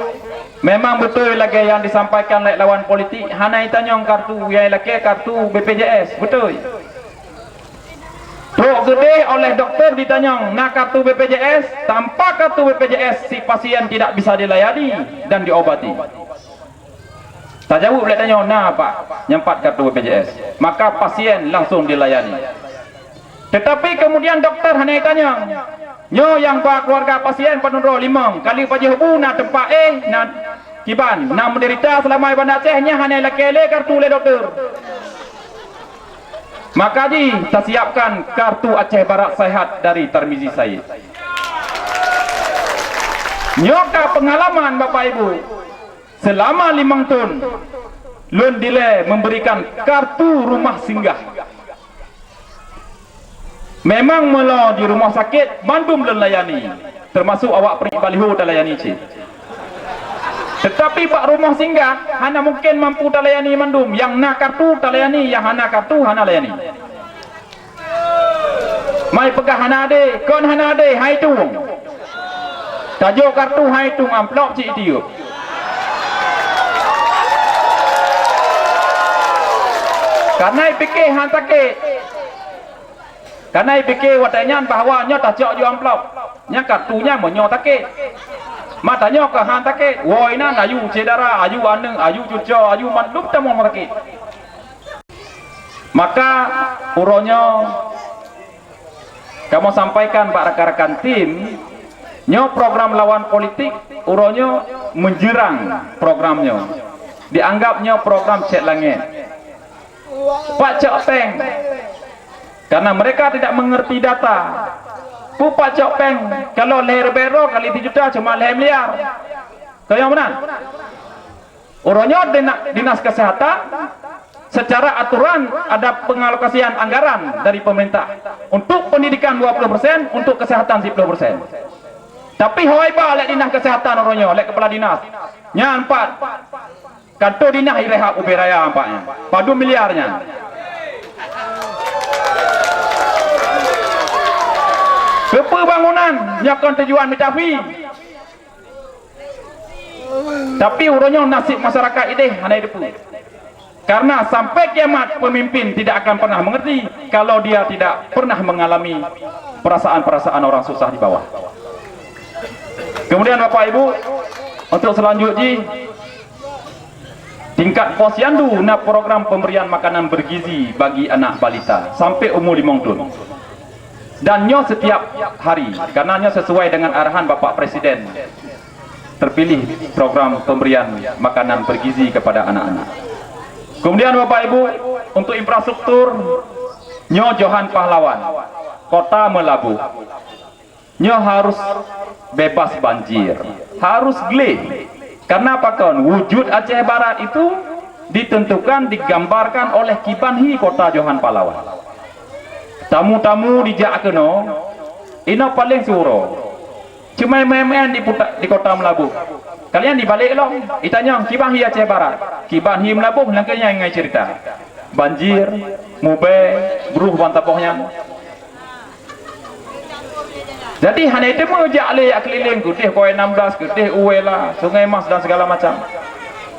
memang beutôi lagèe nyang disampaikan lé lawan politik, hana itanyong kartu, nyang ilakèe kartu B P J S, beutôi. Trok keudeh oleh doktor ditanyong, "Na kartu B P J S?" Tanpa kartu B P J S, si pasien tidak bisa dilayani dan diobati. Tajaweueb lé tanyong, "Na, Pak, nyang pat kartu B P J S." Maka pasien langsung dilayani. Tetapi kemudian doktor hana itanyong, "Nyoe nyang ba keluarga pasien padum droe, limong, ka lheueh pajoh bu na teumpat, eh, na kiban, na menderita selama i Banda Aceh, nyan hana ilakèe lé kartu lé doktor." Maka jih tasiapkan kartu Aceh Barat Sehat dari Tarmizi Said. Nyoe ka pengalaman, Bapak Ibu. Selama limong thon, lôn dilèe memberikan kartu rumah singgah. Memang meunyoe di rumah sakit, mandum lôn layani, termasuk awak prik baliho talayani cit. Tetapi bak rumah singgah, hana mungkin mampu talayani mandum. Nyang na kartu talayani, nyang hana kartu hana layani. Mai peugah hana adé, kon hana adé, hai tueng. Tajok kartu hai tueng, amplop cit itiup. Karena ipike han sakét. Karena ipike watèe nyan bahwa nyoe tacok ju amplop. Nyang kartu nyan meunyoe sakét. Ma tanyoe keu han sakét. Woe inan, ayu syedara, ayu aneuk, ayu cucoe, ayu mandum tamong sakét. Maka uroe nyoe Kamoe sampaikan bak rakan-rakan tim, nyoe program lawan politik, uroe nyoe meunjeurang program nyoe. Dianggap nyoe program cét langét. Pak cok péng, karena mereka tidak mengerti data. Peue pak cok péng, kalau lhèe ribèe droe kali sijuta cuma lhèe miliar. Kayong meunan. Uroe nyoe dina-, dinas kesehatan secara aturan ada pengalokasian anggaran dari pemerintah untuk pendidikan dua puluh persen, untuk kesehatan sepuluh persen. Tapi hôi ba lé dinas kesehatan uroe nyoe, lé kepala dinas. Nyan pat kantor dinas irehab ubé raya empat nyan. Padum miliar nyan. Keupeue bangunan nyoe kon tujuan mitafi. Tapi uroe nyoe nasib masyarakat idéh hana ideupeu. Karena sampai kiamat pemimpin tidak akan pernah mengerti kalau dia tidak pernah mengalami perasaan-perasaan orang susah di bawah. Kemudian Bapak Ibu, untuk selanjut jih, tingkat posyandu na program pemberian makanan bergizi bagi anak balita sampai umur limong thon. Dan nyoe setiap hari, karena nyoe sesuai dengan arahan Bapak Presiden terpilih program pemberian makanan bergizi kepada anak-anak. Kemudian Bapak Ibu, untuk infrastruktur, nyoe Johan Pahlawan, Kota Meulaboh. Nyoe harus bebas banjir, harus gleh. Karena apa kon? Wujud Aceh Barat itu ditentukan, digambarkan oleh kiban hi Kota Johan Pahlawan. Tamu-tamu dijak keunoe, inoe paleng siuroe. Cuma maén-maén di puta-, di Kota Meulaboh. Kalian dibalek lom, itanyong, kiban hi Aceh Barat? Kiban hi Meulaboh, nyang keu nyan ngai cerita. Banjir, mubèe, bruh ban saboh nyan. Jadi, hana teuma jak lé jak keliling, keudéh Kawai enam belas, keudéh Uwela, Sungai Mas dan segala macam.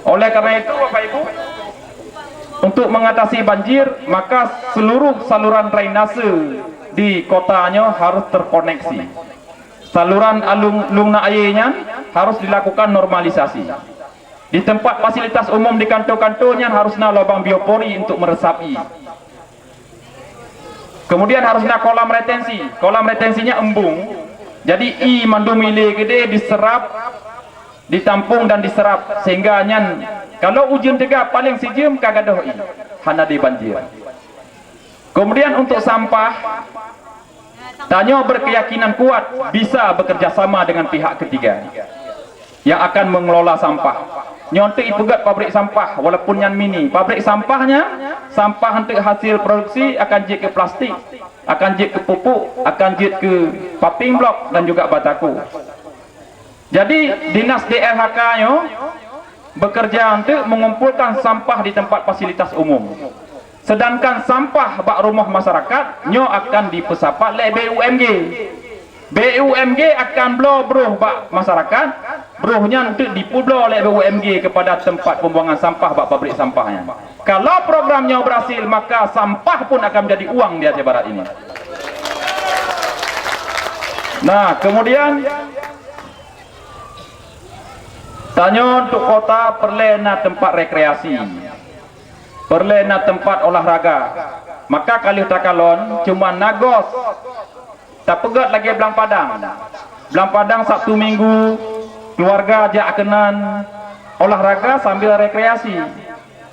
Oleh karena itu, Bapak Ibu, untuk mengatasi banjir, maka seluruh saluran drainase di kota nyoe harus terkoneksi. Saluran alung, lungna aye nyan harus dilakukan normalisasi. Di tempat fasilitas umum di kantor-kantor nyan harus na lubang biopori untuk meresap ie. Kemudian harus na kolam retensi. Kolam retensinya embung. Jadi ie mandum ilé geude diserap, ditampung dan diserap sehingga nyan kalau ujeuen teuga paleng sijeuem ka gadôh ie, hana dibanjir. Kemudian untuk sampah, tanyoe berkeyakinan kuat bisa bekerja sama dengan pihak ketiga yang akan mengelola sampah. Nyoe teuk ipeugét pabrik sampah, walaupun nyan mini. Pabrik sampah nyan, sampah teuk hasil produksi akan jeuet keu plastik, akan jeuet keu pupuk, akan jeuet keu paving block dan juga bataku. Jadi, dinas D L H K nyoe bekerja untuk mengumpulkan sampah di tempat fasilitas umum. Sedangkan sampah bak rumoh masyarakat nyoe akan dipeusapat lé B U M G. B U M G akan bloe broh bak masyarakat, broh nyan teuk dipeubloe lé B U M G kepada tempat pembuangan sampah bak pabrik sampah nyan. Kalau program nyoe berhasil, maka sampah pun akan menjadi uang di Aceh Barat ini. Nah, kemudian, tanyoe untuk kota peureulée na tempat rekreasi, peureulée na tempat olahraga. Maka ka lheueh takalon, cuma na goes tapeugét lagée Blang Padang. Blang Padang Sabtu Minggu, keluarga jak keunan olahraga sambil rekreasi.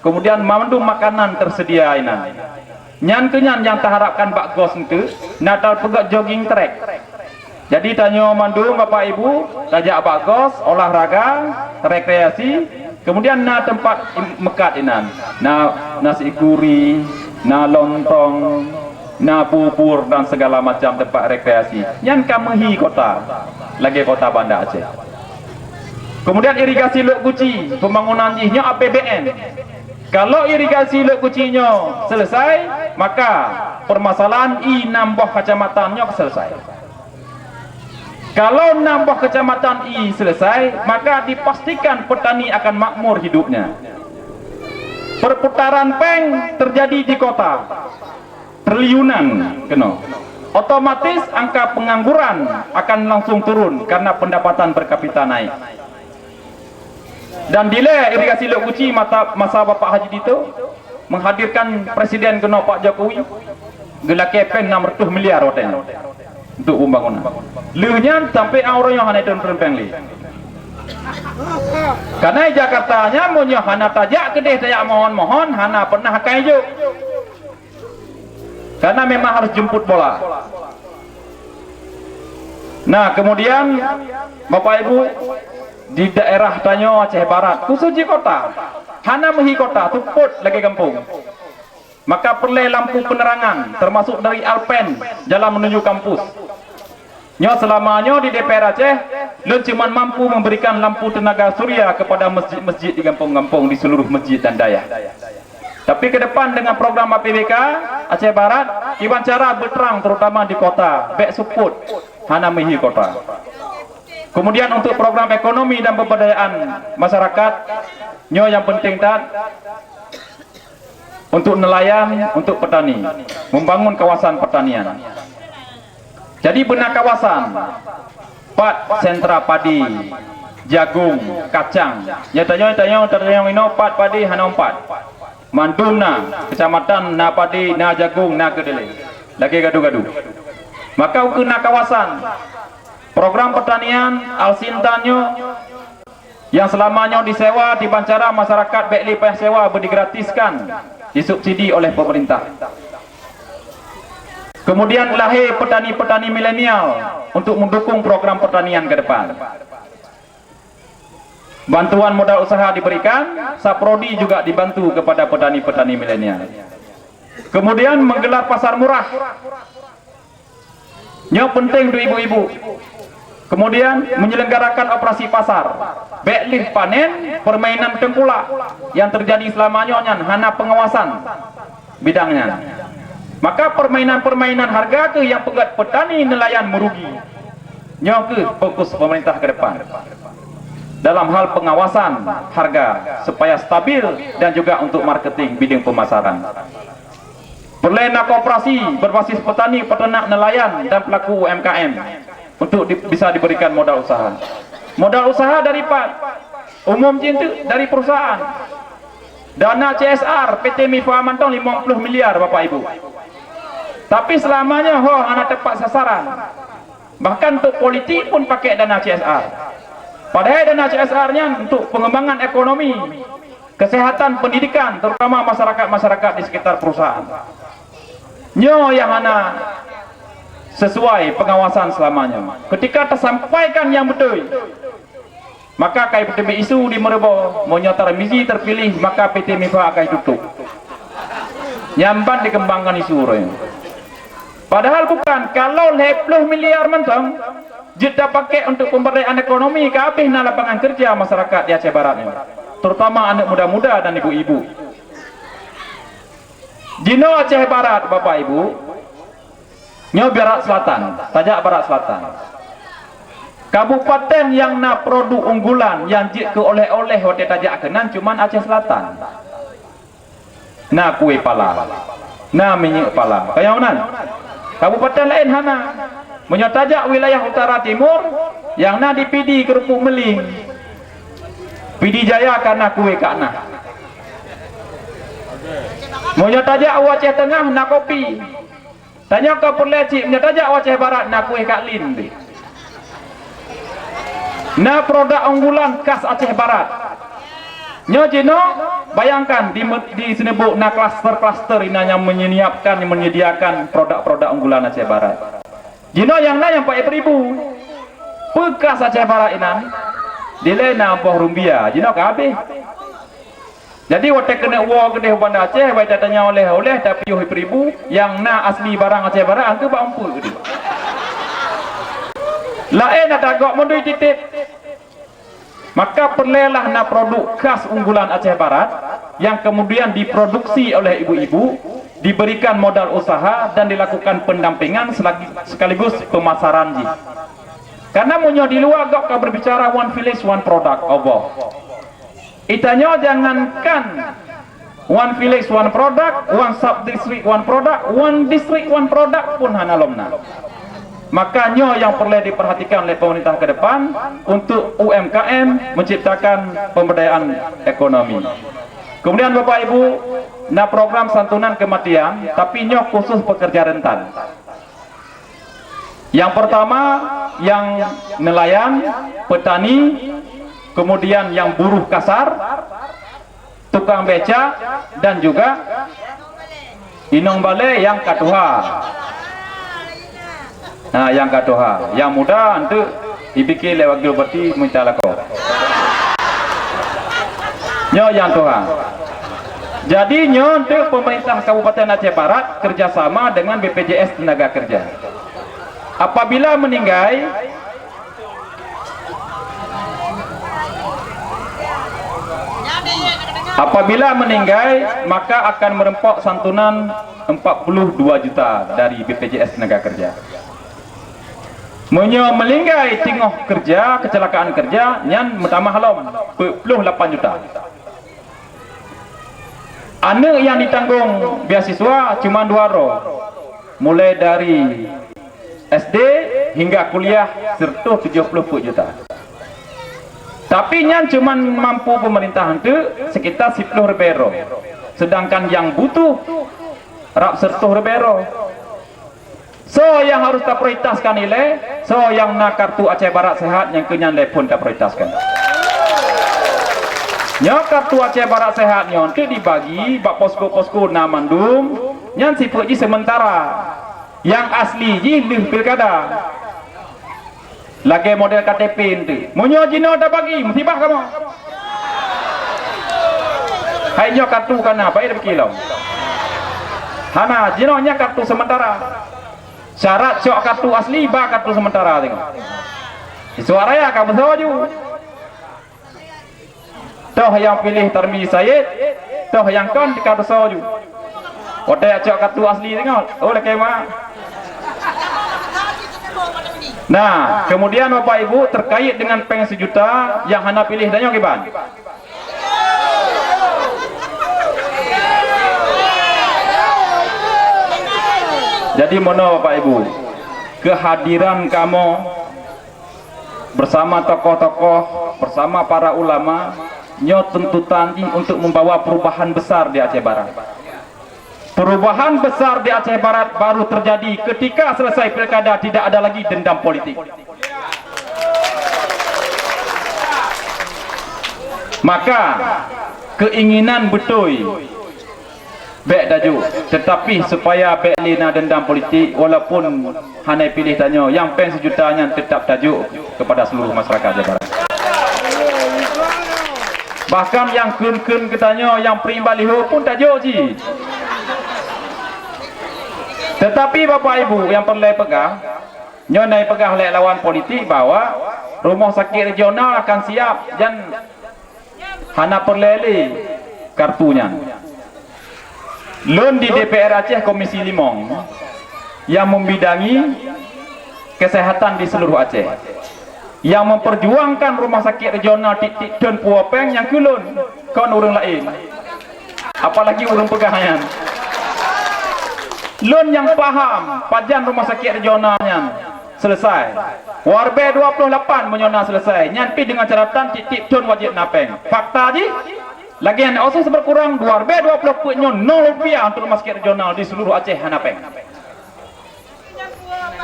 Kemudian mandum makanan tersedia inan. Nyan keuh nyan nyang taharapkan bak goes enteuk, na tapeugét jogging track. Jadi tanyoe mandum Bapak Ibu, tajak bak goes, olahraga, rekreasi, kemudian na tempat im-, meukat inan. Na nasi gurih, na lontong, na bubur dan segala macam tempat rekreasi. Nyan ka meuhi kota, lagée kota Banda Aceh. Kemudian irigasi Lhokseumawe, pembangunan jih nyoe A P B N. Kalau irigasi Lhokseumawe nyoe selesai, maka permasalahan ie nam boh kecamatan nyoe selesai. Kalau nam boh kecamatan ie selesai, maka dipastikan petani akan makmur hidupnya. Perputaran péng terjadi di kota. Triliunan keunoe. Otomatis angka pengangguran akan langsung turun karena pendapatan per kapita naik. Dan dilée irigasi Lhokseumawe mata, masa Bapak Haji Dito menghadirkan presiden keunoe Pak Jokowi, geulakée péng enam ratus miliar watée nyan. untuk pembangunan. Lheueh nyan sampai uroe nyoe hana teuntreun péng lé. Karena Jakarta nyan meunyoe hana tajak keudeh tajak mohon-mohon, hana pernah akan jok. Karena memang harus jemput bola. Nah, kemudian Bapak Ibu, di daerah tanyoe Aceh Barat, khusus di kota, hana meuhi kota, seupôt lagée gampông. Maka peureulée lampu penerangan, termasuk dari Alpen, jalan menuju kampus. Nyoe selama nyoe di D P R Aceh, lôn cuma mampu memberikan lampu tenaga surya kepada masjid-masjid di gampông-gampông di seluruh masjid dan dayah. Tapi ke depan dengan program A P B K Aceh Barat, kiban cara beuterang terutama di kota, bék seupôt, hana meuhi kota. Kemudian untuk program ekonomi dan pemberdayaan masyarakat, nyoe yang penting that, untuk nelayan, untuk petani, membangun kawasan pertanian. Jadi beuna kawasan, pat sentra padi, jagung, kacang. Nyata nyoe tanyong, tanyong inoe pat padi hana umpat. Mandum na, kecamatan na padi, na jagung, na kedelai. Lagée gadu-gadu. Maka ukeue na kawasan, program pertanian, Al-Sintan nyoe, yang selama nyoe disewa, kiban cara masyarakat bék lé payah sewa, beu digratiskan, disubsidi oleh pemerintah. Kemudian lahé petani-petani milenial untuk mendukung program pertanian ke depan. Bantuan modal usaha diberikan, Saprodi juga dibantu kepada petani-petani milenial. Kemudian menggelar pasar murah. Nyoe penting untuk ibu-ibu. Kemudian menyelenggarakan operasi pasar. Bék lheueh panen, permainan tengkulak yang terjadi selama nyoe nyan hana pengawasan bidang nyan. Maka permainan-permainan harga keuh yang peugét petani nelayan merugi. Nyoe keuh fokus pemerintah ke depan dalam hal pengawasan harga supaya stabil dan juga untuk marketing bidang pemasaran. Peureulée na koperasi berbasis petani, peternak, nelayan dan pelaku U M K M untuk di, bisa diberikan modal usaha. Modal usaha dari pat? Umum jih dari perusahaan. Dana C S R P T Mifa mantong limong ploh miliar, Bapak Ibu. Tapi selamanya ho hana tepat sasaran. Bahkan untuk politik pun pakai dana C S R. Padahai dana C S R nyan untuk pengembangan ekonomi, kesehatan, pendidikan, terutama masyarakat-masyarakat di sekitar perusahaan. Nyoe yang hana sesuai pengawasan selamanya. Ketika tersampaikan yang betul, maka akan teubiet isu di meureubo, meunyoe Tarmizi terpilih, maka P T Mifa akan tutup. Nyan ban dikembangkan isu uroe nyoe. Padahal bukan, kalau lhée ploh miliar mantong jeuet tapakai untuk pemberdayaan ekonomi, ka habéh na lapangan kerja masyarakat di Aceh Barat nyoe, terutama aneuk muda-muda dan ibu-ibu. Jinoe Aceh Barat, Bapak Ibu, nyoe Barat Selatan, tajak Barat Selatan. Kabupaten nyang na produk unggulan nyang jeuet keu oleh-oleh watée tajak keunan cuman Aceh Selatan. Na kué pala, na minyeuk pala. Kayong nan, kabupaten laén hana. Meunyoe tajak wilayah utara timur, nyang na di Pidie keurupuk meuling. Pidie Jaya ka na kué ka na. Meunyoe tajak u Aceh Teungoh na kopi. Tanyoe ka peureulée cit, meunyoe tajak u Aceh Barat na kuéh kaklin deh. Na produk unggulan khas Aceh Barat. Nyoe jinoe, bayangkan di, di Seuneubuek na kluster-kluster inan nyang menyiapkan, menyediakan produk-produk unggulan Aceh Barat. Jinoe nyang na nyang paih peuribu. Peue khas Aceh Barat inan? Dilée na boh rumbia, jinoe ka habéh. Jadi watée keuneuk woe keudeh u Banda Aceh, watée tatanyong oleh-oleh, tapiôh ipribu, nyang na asli barang Aceh Barat, angkeu bak umpuk keudeh. Laén ata gok meudui titéb. Maka peureulée lah na produk khas unggulan Aceh Barat yang kemudian diproduksi oleh ibu-ibu, diberikan modal usaha dan dilakukan pendampingan selagi, sekaligus pemasaran jih. Karena meunyoe di luwa gok ka berbicara one village, one product, Allah. Itanyoe jangankan one village, one product, one sub district, one product, one district, one product pun hana lom na. Maka nyoe nyang peureulée diperhatikan oleh pemerintah ke depan untuk U M K M menciptakan pemberdayaan ekonomi. Kemudian Bapak Ibu, na program santunan kematian, tapi nyoe khusus pekerja rentan. Yang pertama, yang nelayan, petani, kemudian yang buruh kasar, tukang becak, dan juga inong balé nyang ka tuha. Nah, nyang ka tuha, nyang muda enteuk dipike lé wakil bupati mita lakoe. Nyoe nyang tuha. Jadi nyoe enteuk pemerintah Kabupaten Aceh Barat kerjasama dengan B P J S Tenaga Kerja. Apabila meninggai, apabila meninggai, maka akan merempok santunan empat puluh dua juta dari B P J S Tenaga Kerja. Meunyoe meuninggai teungoh kerja, kecelakaan kerja, nyan meutamah lom, peuet ploh lapan juta. Aneuk nyang ditanggong beasiswa cuma dua droe, mulai dari S D hingga kuliah seratus tujuh puluh peuet juta. Tapi nyan cuma mampu pemerintah enteuk sekitar siploh ribée droe, sedangkan nyang butuh rab seratus ribée droe. Soe nyang harus taprioritaskan ilée? Soe nyang na kartu Aceh Barat Sehat nyang keu nyan lé phon taprioritaskan. Nyoe kartu Aceh Barat Sehat nyoe enteuk dibagi bak posko-posko na mandum, nyan sifeuet jih sementara. Nyang asli jih lheueh pilkada. Lagée model K T P enteuk. Meunyoe jinoe tabagi, musibah kamoe. Hai nyoe kartu ka na, baik tapike lom. Hana, jinoe nyan kartu sementara. Syarat cok kartu asli, ba kartu sementara teungoh. Suara ya ka beusoe ju. Toh nyang piléh Tarmi Said, toh nyang kon ka beusoe ju. Watée cok kartu asli teungoh, oh lakée ma. Nah, kemudian Bapak Ibu, terkait dengan péng sejuta nyang hana piléh tanyoe kiban. Jadi meunoe Bapak Ibu, kehadiran kamoe bersama tokoh-tokoh, bersama para ulama, nyoe tuntutan jih untuk membawa perubahan besar di Aceh Barat. Perubahan besar di Aceh Barat baru terjadi ketika selesai pilkada, tidak ada lagi dendam politik. Maka keinginan beutôi bék tajok, tetapi supaya bék lé na dendam politik, walaupun hana piléh tanyoe, nyang péng sejuta nyan tetap tajok kepada seluruh masyarakat Aceh Barat. Bahkan nyang kheun-kheun geutanyoe nyang print baliho pun tajok cit. Tetapi Bapak Ibu nyang peureulée peugah, nyoe na peugah lé lawan politik bahwa rumah sakit regional akan siap dan hana peureulée lé kartu nyan. Lôn di D P R Aceh Komisi Limong nyang membidangi kesehatan di seluruh Aceh. Nyang memperjuangkan rumah sakit regional tieb-tieb thon puwoe péng nyang keu lôn, kon ureuëng laén. Apalagi ureuëng peugah nyan. Lôn nyang paham pajan rumah sakit regional nyan selesai. Warbe dua puluh lapan meunyoe na selesai, nyan pih deungon catatan tieb-tieb thon wajéb na péng. Fakta jih, lagée nyan óh lheueh seubeurkurang dua ribée dua puluh peuet nyoe nol rupiah untuk rumah sakit regional di seluruh Aceh hana péng.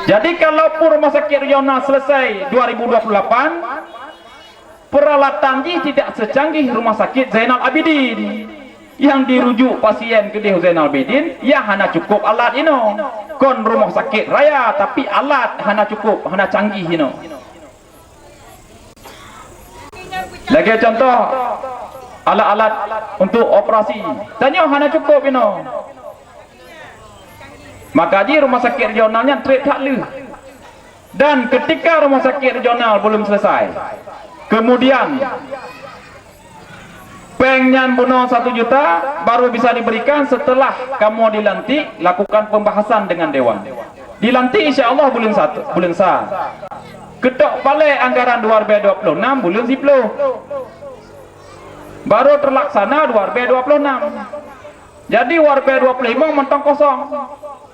Jadi, kalaupun rumah sakit regional selesai dua ribu dua puluh lapan, peralatan jih tidak secanggih rumah sakit Zainal Abidin. Nyang dirujuk pasien keudeh Zainal Abidin, ya hana cukup alat inoe. Kon rumah sakit raya, tapi alat hana cukup, hana canggih inoe. Lagée contoh, alat-alat untuk operasi, tanyoe hana cukup inoe. Maka jih rumah sakit regional nyan treb that lheueh. Dan ketika rumah sakit regional belum selesai, kemudian péng nyan bunoe satu juta baru bisa diberikan setelah kamoe dilantik lakukan pembahasan dengan dewan. Dilantik insya Allah bulan satu, bulan sa. Ketok palée anggaran dua ribée dua puluh enam bulan siploh. Baru terlaksana dua ribée dua puluh enam. Jadi warbe dua puluh lima mantong kosong.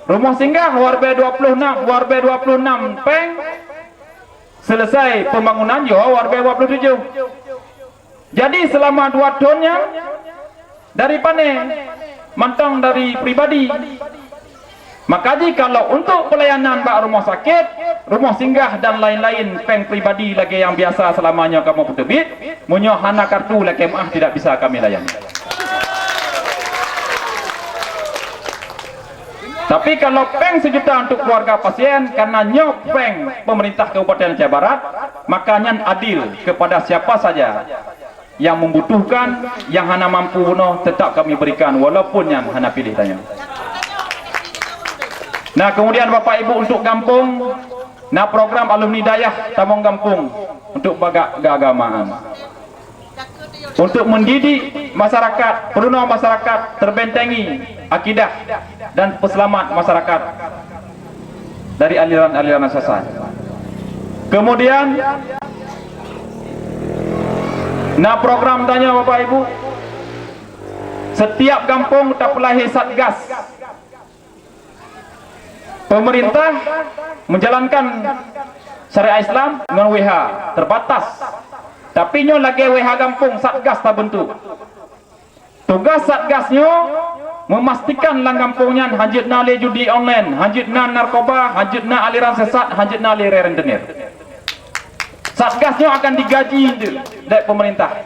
Rumoh singgah warbe dua puluh enam, warbe dua puluh enam péng selesai pembangunan yoh warbe dua puluh tujuh. Jadi selama dua thon nyan dari pane? Mantong dari pribadi. Maka jih kalau untuk pelayanan bak rumoh sakit, rumoh singgah dan lain-lain, péng pribadi lagée nyang biasa seulama nyoe kamoe peuteubiet, meunyoe hana kartu lakée meuáh tidak bisa kami layani. Tapi kalau péng sejuta untuk keluarga pasien, karena nyoe péng pemerintah Kabupaten Aceh Barat, maka nyan adil kepada siapa saja yang membutuhkan, yang hana mampu bunoe, tetap kami berikan walaupun nyan hana piléh tanyoe. Nah, kemudian Bapak Ibu, untuk gampông, na program alumni dayah tamong gampông untuk bagak keagamaan. Untuk mendidik masyarakat, peurunoe masyarakat terbentengi akidah dan peuselamat masyarakat dari aliran-aliran sesat. Kemudian, na program tanyoe Bapak Ibu, setiap gampông tapeulahé satgas. Pemerintah menjalankan syariat Islam ngon W H terbatas. Tapi nyoe lagée W H gampông, satgas tabentuk. Tugas satgas nyoe memastikan lam gampông nyan hanjeuet na lé judi online, hanjeuet na narkoba, hanjeuet na aliran sesat, hanjeuet na lé rentenir. Satgas nyoe akan digaji lé pemerintah.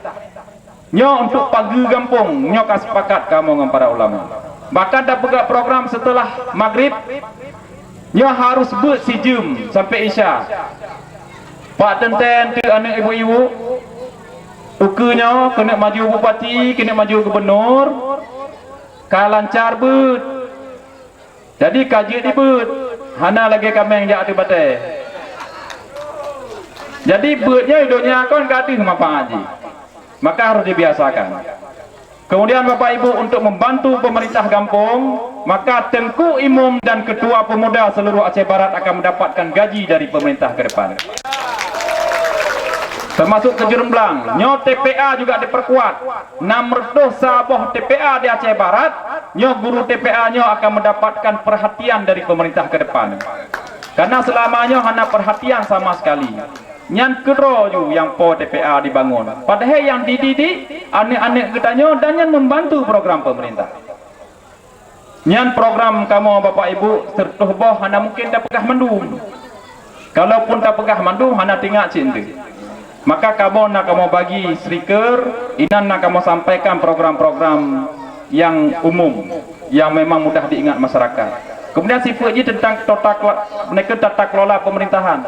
Nyoe untuk pageue gampông, nyoe ka sepakat kamoe ngon para ulama. Bahkan tapeugah program seuteulah magrib, nyoe harus beuet sijeuem sampoe isya. Bak teuntée teuk aneuëk ibu-ibu, ukeue nyoe keuneuk maju bupati, keuneuk maju gubunur, ka lancar beuet. Jadi ka jeuet dibeuet, hana lagée kaméng jak ateueh batée. Jadi beuet nyoe di donya kon ka deuh manfaat jih. Maka harus dibiasakan. Kemudian Bapak Ibu, untuk membantu pemerintah gampông, maka Teungku Imum dan Ketua Pemuda seluruh Aceh Barat akan mendapatkan gaji dari pemerintah ke depan. Termasuk Kejureumblang, nyoe T P A juga diperkuat. Enam ratus saboh T P A di Aceh Barat, nyoe guru T P A nyoe akan mendapatkan perhatian dari pemerintah ke depan. Karena selama nyoe hana perhatian sama sekali. Nyan keudroe ju nyang po T P A dibangun. Padahai nyang dididik aneuëk-aneuëk geutanyoe dan nyan membantu program pemerintah. Nyan program kamoe Bapak Ibu, seratus boh hana mungkin tapeugah mandum. Kalaupun tapeugah mandum, hana teuingat cit enteuk. Maka kamoe na kamoe bagi stiker, inan na kamoe sampaikan program-program nyang umum, nyang memang mudah diingat masyarakat. Kemudian sifeuet jih tentang tata kela-, meunyoe tata kelola pemerintahan.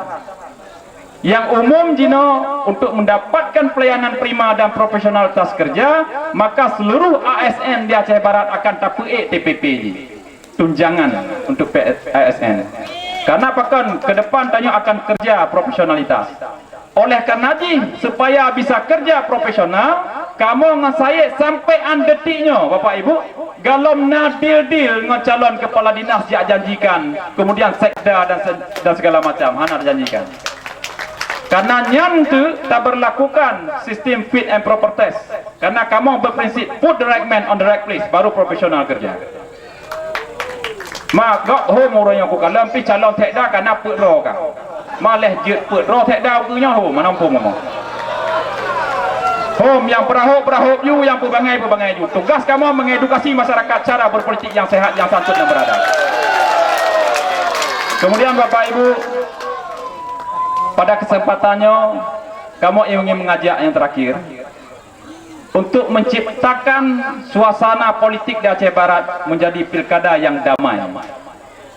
Nyang umum jinoe untuk mendapatkan pelayanan prima dan profesionalitas kerja, maka seluruh A S N di Aceh Barat akan tapeuék T P P jih. Tunjangan untuk P S, A S N. Karena pakon ke depan tanyoe akan kerja profesionalitas. Oleh karena jih, supaya bisa kerja profesional, kamoe ngon Said sampai an detik nyoe, Bapak Ibu, galom na deal-deal ngon calon kepala dinas jak janjikan, kemudian sekda dan se-, dan segala macam, hana dijanjikan. Karena nyan tu taberlakukan sistem fit and proper test. Karena kamoe berprinsip put the right man on the right place, baru profesional kerja. Ma, gok hom ureuëng nyang kukalon pih calon sekda kana peuet droe ka. Ma leh jeuet peuet droe sekda ukeue nyoe hom, mana muphom kamoe. Hom nyang peurahop-peurahop ju, nyang peubangai-peubangai ju. Tugas kamoe mengedukasi masyarakat cara berpolitik yang sehat, yang santun dan beradab. Kemudian Bapak Ibu, pada kesempatan nyoe, kamoe ingin mengajak yang terakhir, untuk menciptakan suasana politik di Aceh Barat menjadi pilkada yang damai.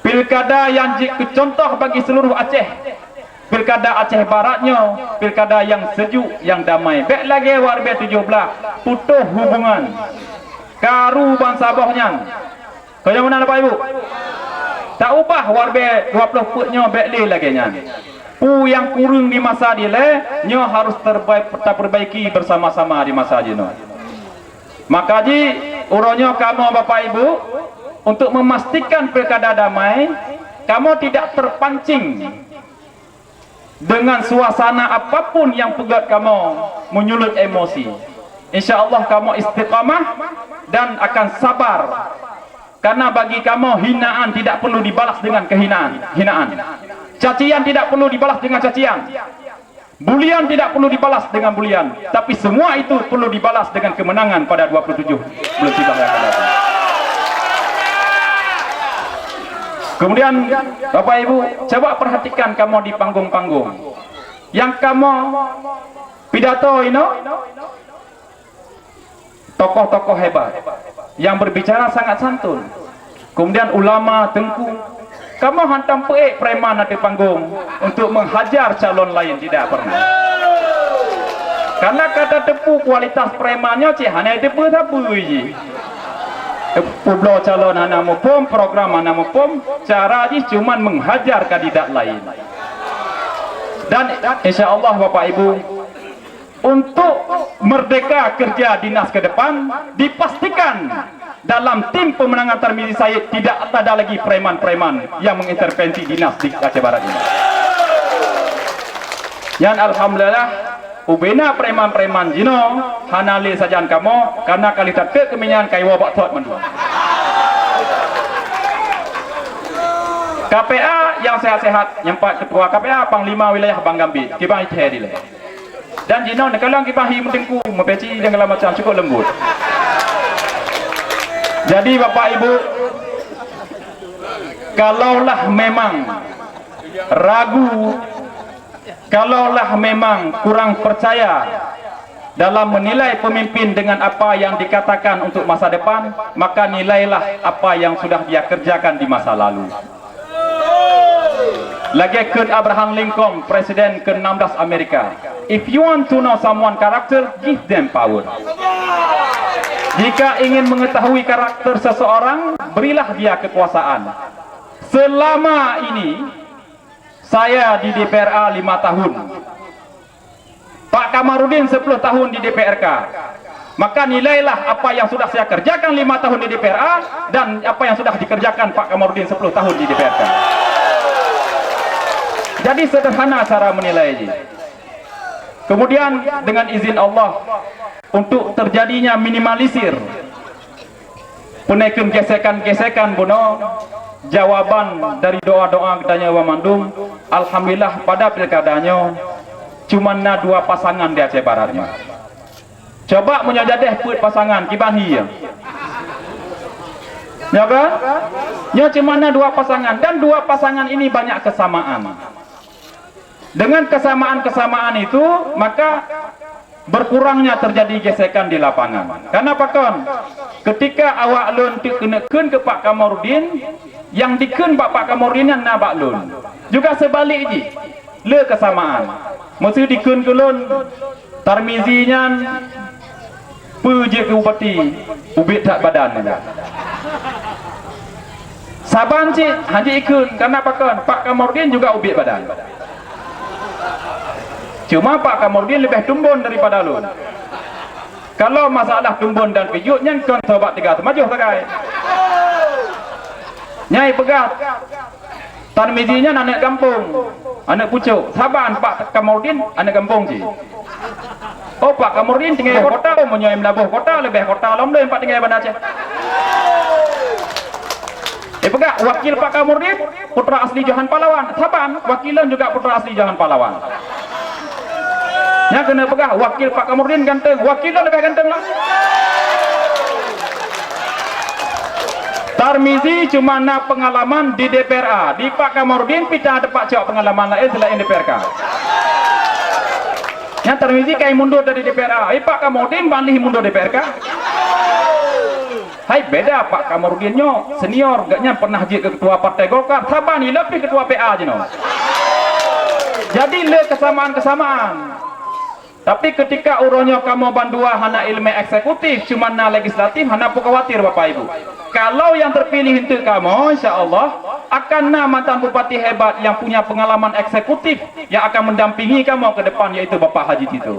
Pilkada yang jeuet keu contoh bagi seluruh Aceh. Pilkada Aceh Barat nyoe, pilkada yang sejuk, yang damai. Bék lagée dua ribu tujuh belas, putôh hubungan. Karu bansaboh nyan. Keu nyang meunan Bapak Ibu? Taubah warbe dua ploh peuet nyoe bék lé lagée nyan. Peue nyang kureueng di masa dilée nyoe harôh terbai-, tapeurbaiki beusama-sama di masa jinoe. Maka jih, uroe nyoe kamoe Bapak Ibu, untuk memastikan pilkada damai, kamoe tidak terpancing dengan suasana apapun yang peugét kamoe menyulut emosi. Insya Allah kamoe istiqamah dan akan sabar. Karena bagi kamoe hinaan tidak perlu dibalas dengan kehinaan, hinaan. Cacian tidak perlu dibalas dengan cacian. Bulian tidak perlu dibalas dengan bulian. Tapi semua itu perlu dibalas dengan kemenangan pada dua puluh tujuh bulan Siulban yang akan datang. Kemudian, Bapak Ibu, coba perhatikan kamoe di panggung-panggung. Nyang kamoe pidato inoe, tokoh-tokoh hebat yang berbicara sangat santun. Kemudian ulama, teungku, kamoe hantom peuék preman ateueh panggung untuk menghajar calon lain, tidak pernah. Karena ka tateupeue kualitas preman nyoe cit hana tateupeue sapeue jih. Peubloe calon hana muphom, program hana muphom, cara jih cuman menghajar kandidat lain. Dan insya Allah Bapak Ibu, untuk merdeka kerja dinas ke depan, dipastikan dalam tim pemenangan Tarmizi Said tidak ada lagi preman-preman yang mengintervensi dinas di Aceh Barat ini. Nyan alhamdulillah, ubena preman-preman jinoe hana lé sajan kamoe, karena ka lheueh tateuk keuminyan ka iwoe bak thot mandum. K P A nyang sehat-sehat, nyang pat ketua K P A Panglima Wilayah Bang Gambit, kiban ithée dilée. Dan jinoe neukalon kiban hi meuteungku, meupeci dan segala macam, cukup lembut. Jadi Bapak Ibu, kalaulah memang ragu, kalaulah memang kurang percaya dalam menilai pemimpin dengan apa yang dikatakan untuk masa depan, maka nilailah apa yang sudah dia kerjakan di masa lalu. Lagée kheun Abraham Lincoln, presiden ke enam belas Amerika, "If you want to know someone character, give them power." Jika ingin mengetahui karakter seseorang, berilah dia kekuasaan. Selama ini, saya di D P R A lima tahun. Pak Kamarudin sepuluh tahun di D P R K. Maka nilailah apa yang sudah saya kerjakan lima tahun di D P R A dan apa yang sudah dikerjakan Pak Kamarudin sepuluh tahun di D P R K. Jadi sederhana cara menilai ji. Kemudian dengan izin Allah, untuk terjadinya minimalisir peunekeuh gesekan-gesekan bunoe, jawaban dari doa-doa geutanyoe banmandum, alhamdulillah pada pilkada nyoe cuma na dua pasangan di Aceh Barat nyoe. Coba meunyoe jadeh peuet pasangan, kiban hi ya? Nyoe kan? Nyoe cuma na dua pasangan dan dua pasangan ini banyak kesamaan. Dengan kesamaan-kesamaan itu, maka berkurangnya terjadi gesekan di lapangan. Karena pakon? Ketika awak lôn teuk keuneuk kheun keu Pak Kamarudin, nyang dikheun bak Pak Kamarudin nyan na bak lôn. Juga seubalik jih, le keusamaan. Meuseu dikheun keu lôn, Tarmizi nyan peue jeuet keu bupati, ubit that badan. Saban cit hana ikheun, karena pakon? Pak Kamarudin juga ubit badan. Cuma Pak Kamarudin leubeh tumbon daripada lôn. Kalau masalah tumbon dan pijuet nyan kon sobat tiga teumajoh sagai. Nyai peugah, Tarmizi nyan aneuk gampông, aneuk pucôk. Saban Pak Kamarudin aneuk gampông cit. Oh, Pak Kamarudin tinggai kota, oh, meunyoe meulaboh kota leubeh kota lom deh Pak tinggai Banda Aceh. Eh, peugah wakil Pak Kamarudin putra asli Johan Pahlawan. Saban wakil lôn juga putra asli Johan Pahlawan. Nyang keuneuk peugah wakil Pak Kamarudin ganteng, wakil lôn leubeh ganteng lah. Tarmizi cuma na pengalaman di D P R A, di Pak Kamarudin pih teumpat cok pengalaman laén selain D P R K. Nyang Tarmizi kai mundur dari D P R A, eh, Pak Kamarudin ban lheueh mundur D P R K. Hai beda Pak Kamarudin nyoe, senior, gobnyan pernah jeuet keu ketua Partai Golkar, saban ilapih ketua P A jinoe. Jadi le kesamaan-kesamaan. Tapi ketika uroe nyoe kamoe bandua hana ileumé eksekutif, cuma na legislatif, hana peukhawatir Bapak Ibu. Kalau yang terpilih untuk kamoe, insya Allah akan na mantan bupati hebat yang punya pengalaman eksekutif yang akan mendampingi kamoe ke depan, yaitu Bapak Haji Tito.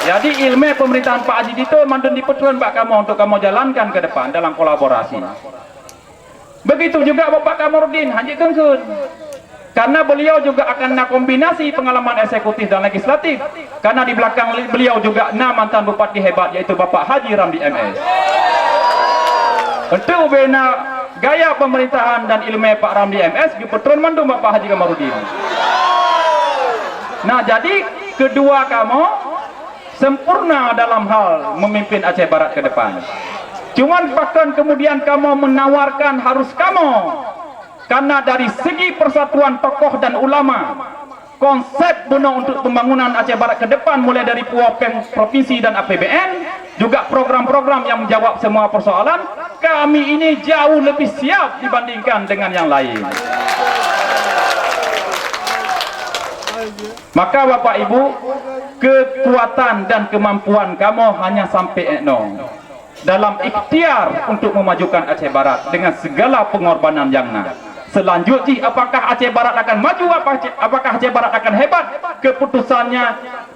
Jadi ileumé pemerintahan Pak Haji Tito mandum dipeutreun bak kamoe untuk kamoe jalankan ke depan dalam kolaborasi. Begitu juga Bapak Kamarudin, hana jikheun-kheun. Karena beliau juga akan na kombinasi pengalaman eksekutif dan legislatif. Karena di belakang li-, beliau juga na mantan bupati hebat, yaitu Bapak Haji Ramli M S. Untuk ubena gaya pemerintahan dan ileumé Pak Ramli M S, geupeutreun mandum Bapak Haji Kamarudin. Nah, jadi kedua kamoe sempurna dalam hal memimpin Aceh Barat ke depan. Cuman pakon kemudian kamoe menawarkan harus kamoe, karena dari segi persatuan tokoh dan ulama, konsep bunoe untuk pembangunan Aceh Barat ke depan, mulai dari Puwa Peng Provinsi dan A P B N, juga program-program yang menjawab semua persoalan, kami ini jauh lebih siap dibandingkan dengan yang lain. Maka Bapak Ibu, kekuatan dan kemampuan kamoe hanya sampai enoe dalam ikhtiar untuk memajukan Aceh Barat dengan segala pengorbanan yang na. Selanjut jih, apakah Aceh Barat akan maju, apa Aceh, apakah Aceh Barat akan hebat, keputusannya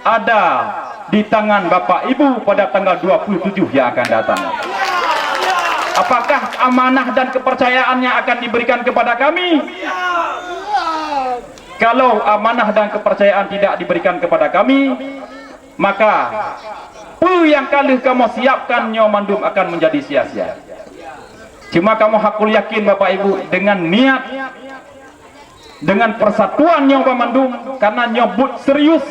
ada di tangan Bapak Ibu pada tanggal dua puluh tujuh yang akan datang. Apakah amanah dan kepercayaannya akan diberikan kepada kami? Kalau amanah dan kepercayaan tidak diberikan kepada kami, maka peue nyang ka lheueh kamoe siapkan nyoe mandum akan menjadi sia-sia. Cuma kamoe hakul yakin, Bapak Ibu, dengan niat, dengan persatuan nyoe banmandum, karena nyoe buet serius,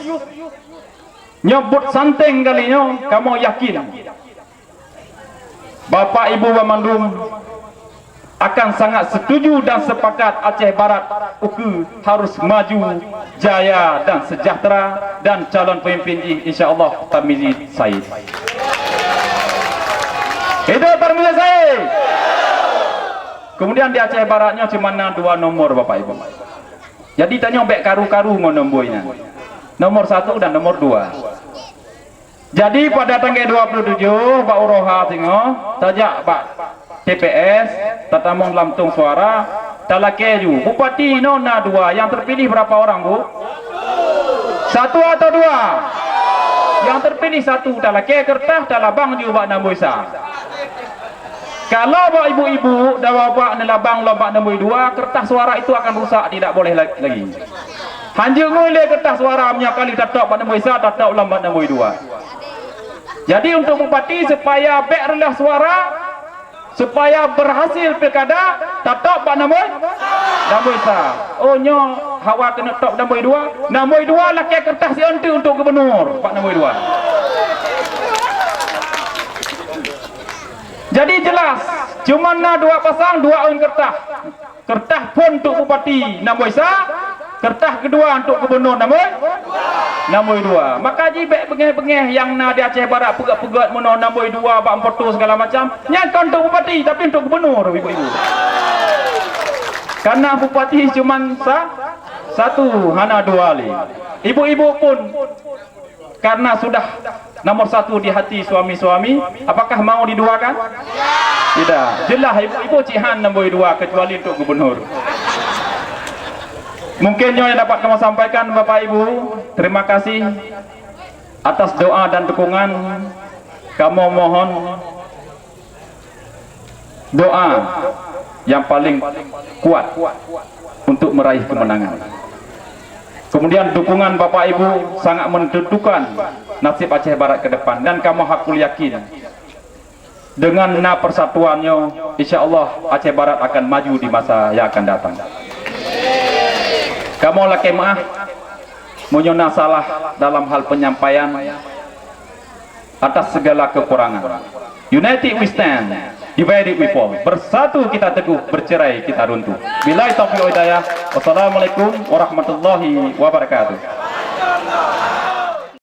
nyoe buet santeng kali nyoe, kamoe yakin Bapak Ibu banmandum akan sangat setuju dan sepakat Aceh Barat ukeue harus maju, jaya dan sejahtera, dan calon pemimpin jih, insya Allah, Tarmizi Said. Hidup Tarmizi Said! Kemudian di Aceh Barat nyoe cuma na dua nomor, Bapak Ibu. Jadi tanyoe bèk karu-karu ngon nomor nyan. Nomor satu dan nomor dua. Jadi pada tanggai dua puluh tujoh bak uroe ha singoh, tajak bak T P S, tatamong lam tong suara, talakèe ju. Bupati inoe na dua, yang terpilih berapa orang, Bu? Satu atau dua? Yang terpilih satu, talakèe keureutas, talabang ju bak Namboe Isa. Kalau bak ibu-ibu dan bapak neulabang lom bak Namboe Dua, keureutas suara itu akan rusak, tidak boleh la-, lagi. Hanjeuet ngui lé keureutas suara, meunyoe ka lheueh tatôp bak Namboe Isa, tatôp lom bak Namboe Dua. Jadi, untuk bupati, supaya bèk reuloh suara, supaya berhasil pilkada, tatôp bak Namboe, Namboe Isa. Oh, nyoe hawa keuneuk tôp Namboe Dua. Namboe Dua lakèe keureutas siôn teuk untuk gubernur bak Namboe Dua. Jadi jelas, cuma na dua pasang, dua ôn keureutas. Keureutas phôn untuk bupati Namboe Isa, keureutas keudua untuk gubernur Namboe, Namboe Dua. Maka jih bèk beungèh-beungèh nyang na di Aceh Barat peugöt-peugöt meunoe Namboe Dua bak meufoto segala macam. Nyan kon untuk bupati, tapi untuk gubernur, ibu-ibu. Karena bupati cuma sa-, satu, hana dua lé. Ibu-ibu pun karena sudah nomor satu di hati suami-suami, apakah mau diduakan? Tidak. Jelas, ibu-ibu cit han Namboe Dua, kecuali untuk gubernur. Mungkin nyoe yang dapat kamoe sampaikan, Bapak Ibu. Terima kasih atas doa dan dukungan. Kamoe mohon doa yang paling kuat untuk meraih kemenangan. Kemudian, dukungan Bapak Ibu sangat menentukan nasib Aceh Barat ke depan, dan kamoe hakul yakin, dengan na persatuan nyoe, insya Allah Aceh Barat akan maju di masa yang akan datang. Kamoe lakèe meu'ah meunyoe na salah dalam hal penyampaian, atas segala kekurangan. United we stand, divided we fall. Bersatu kita teguh, bercerai kita runtuh. Billahi taufiq wal hidayah. Wassalamualaikum warahmatullahi wabarakatuh.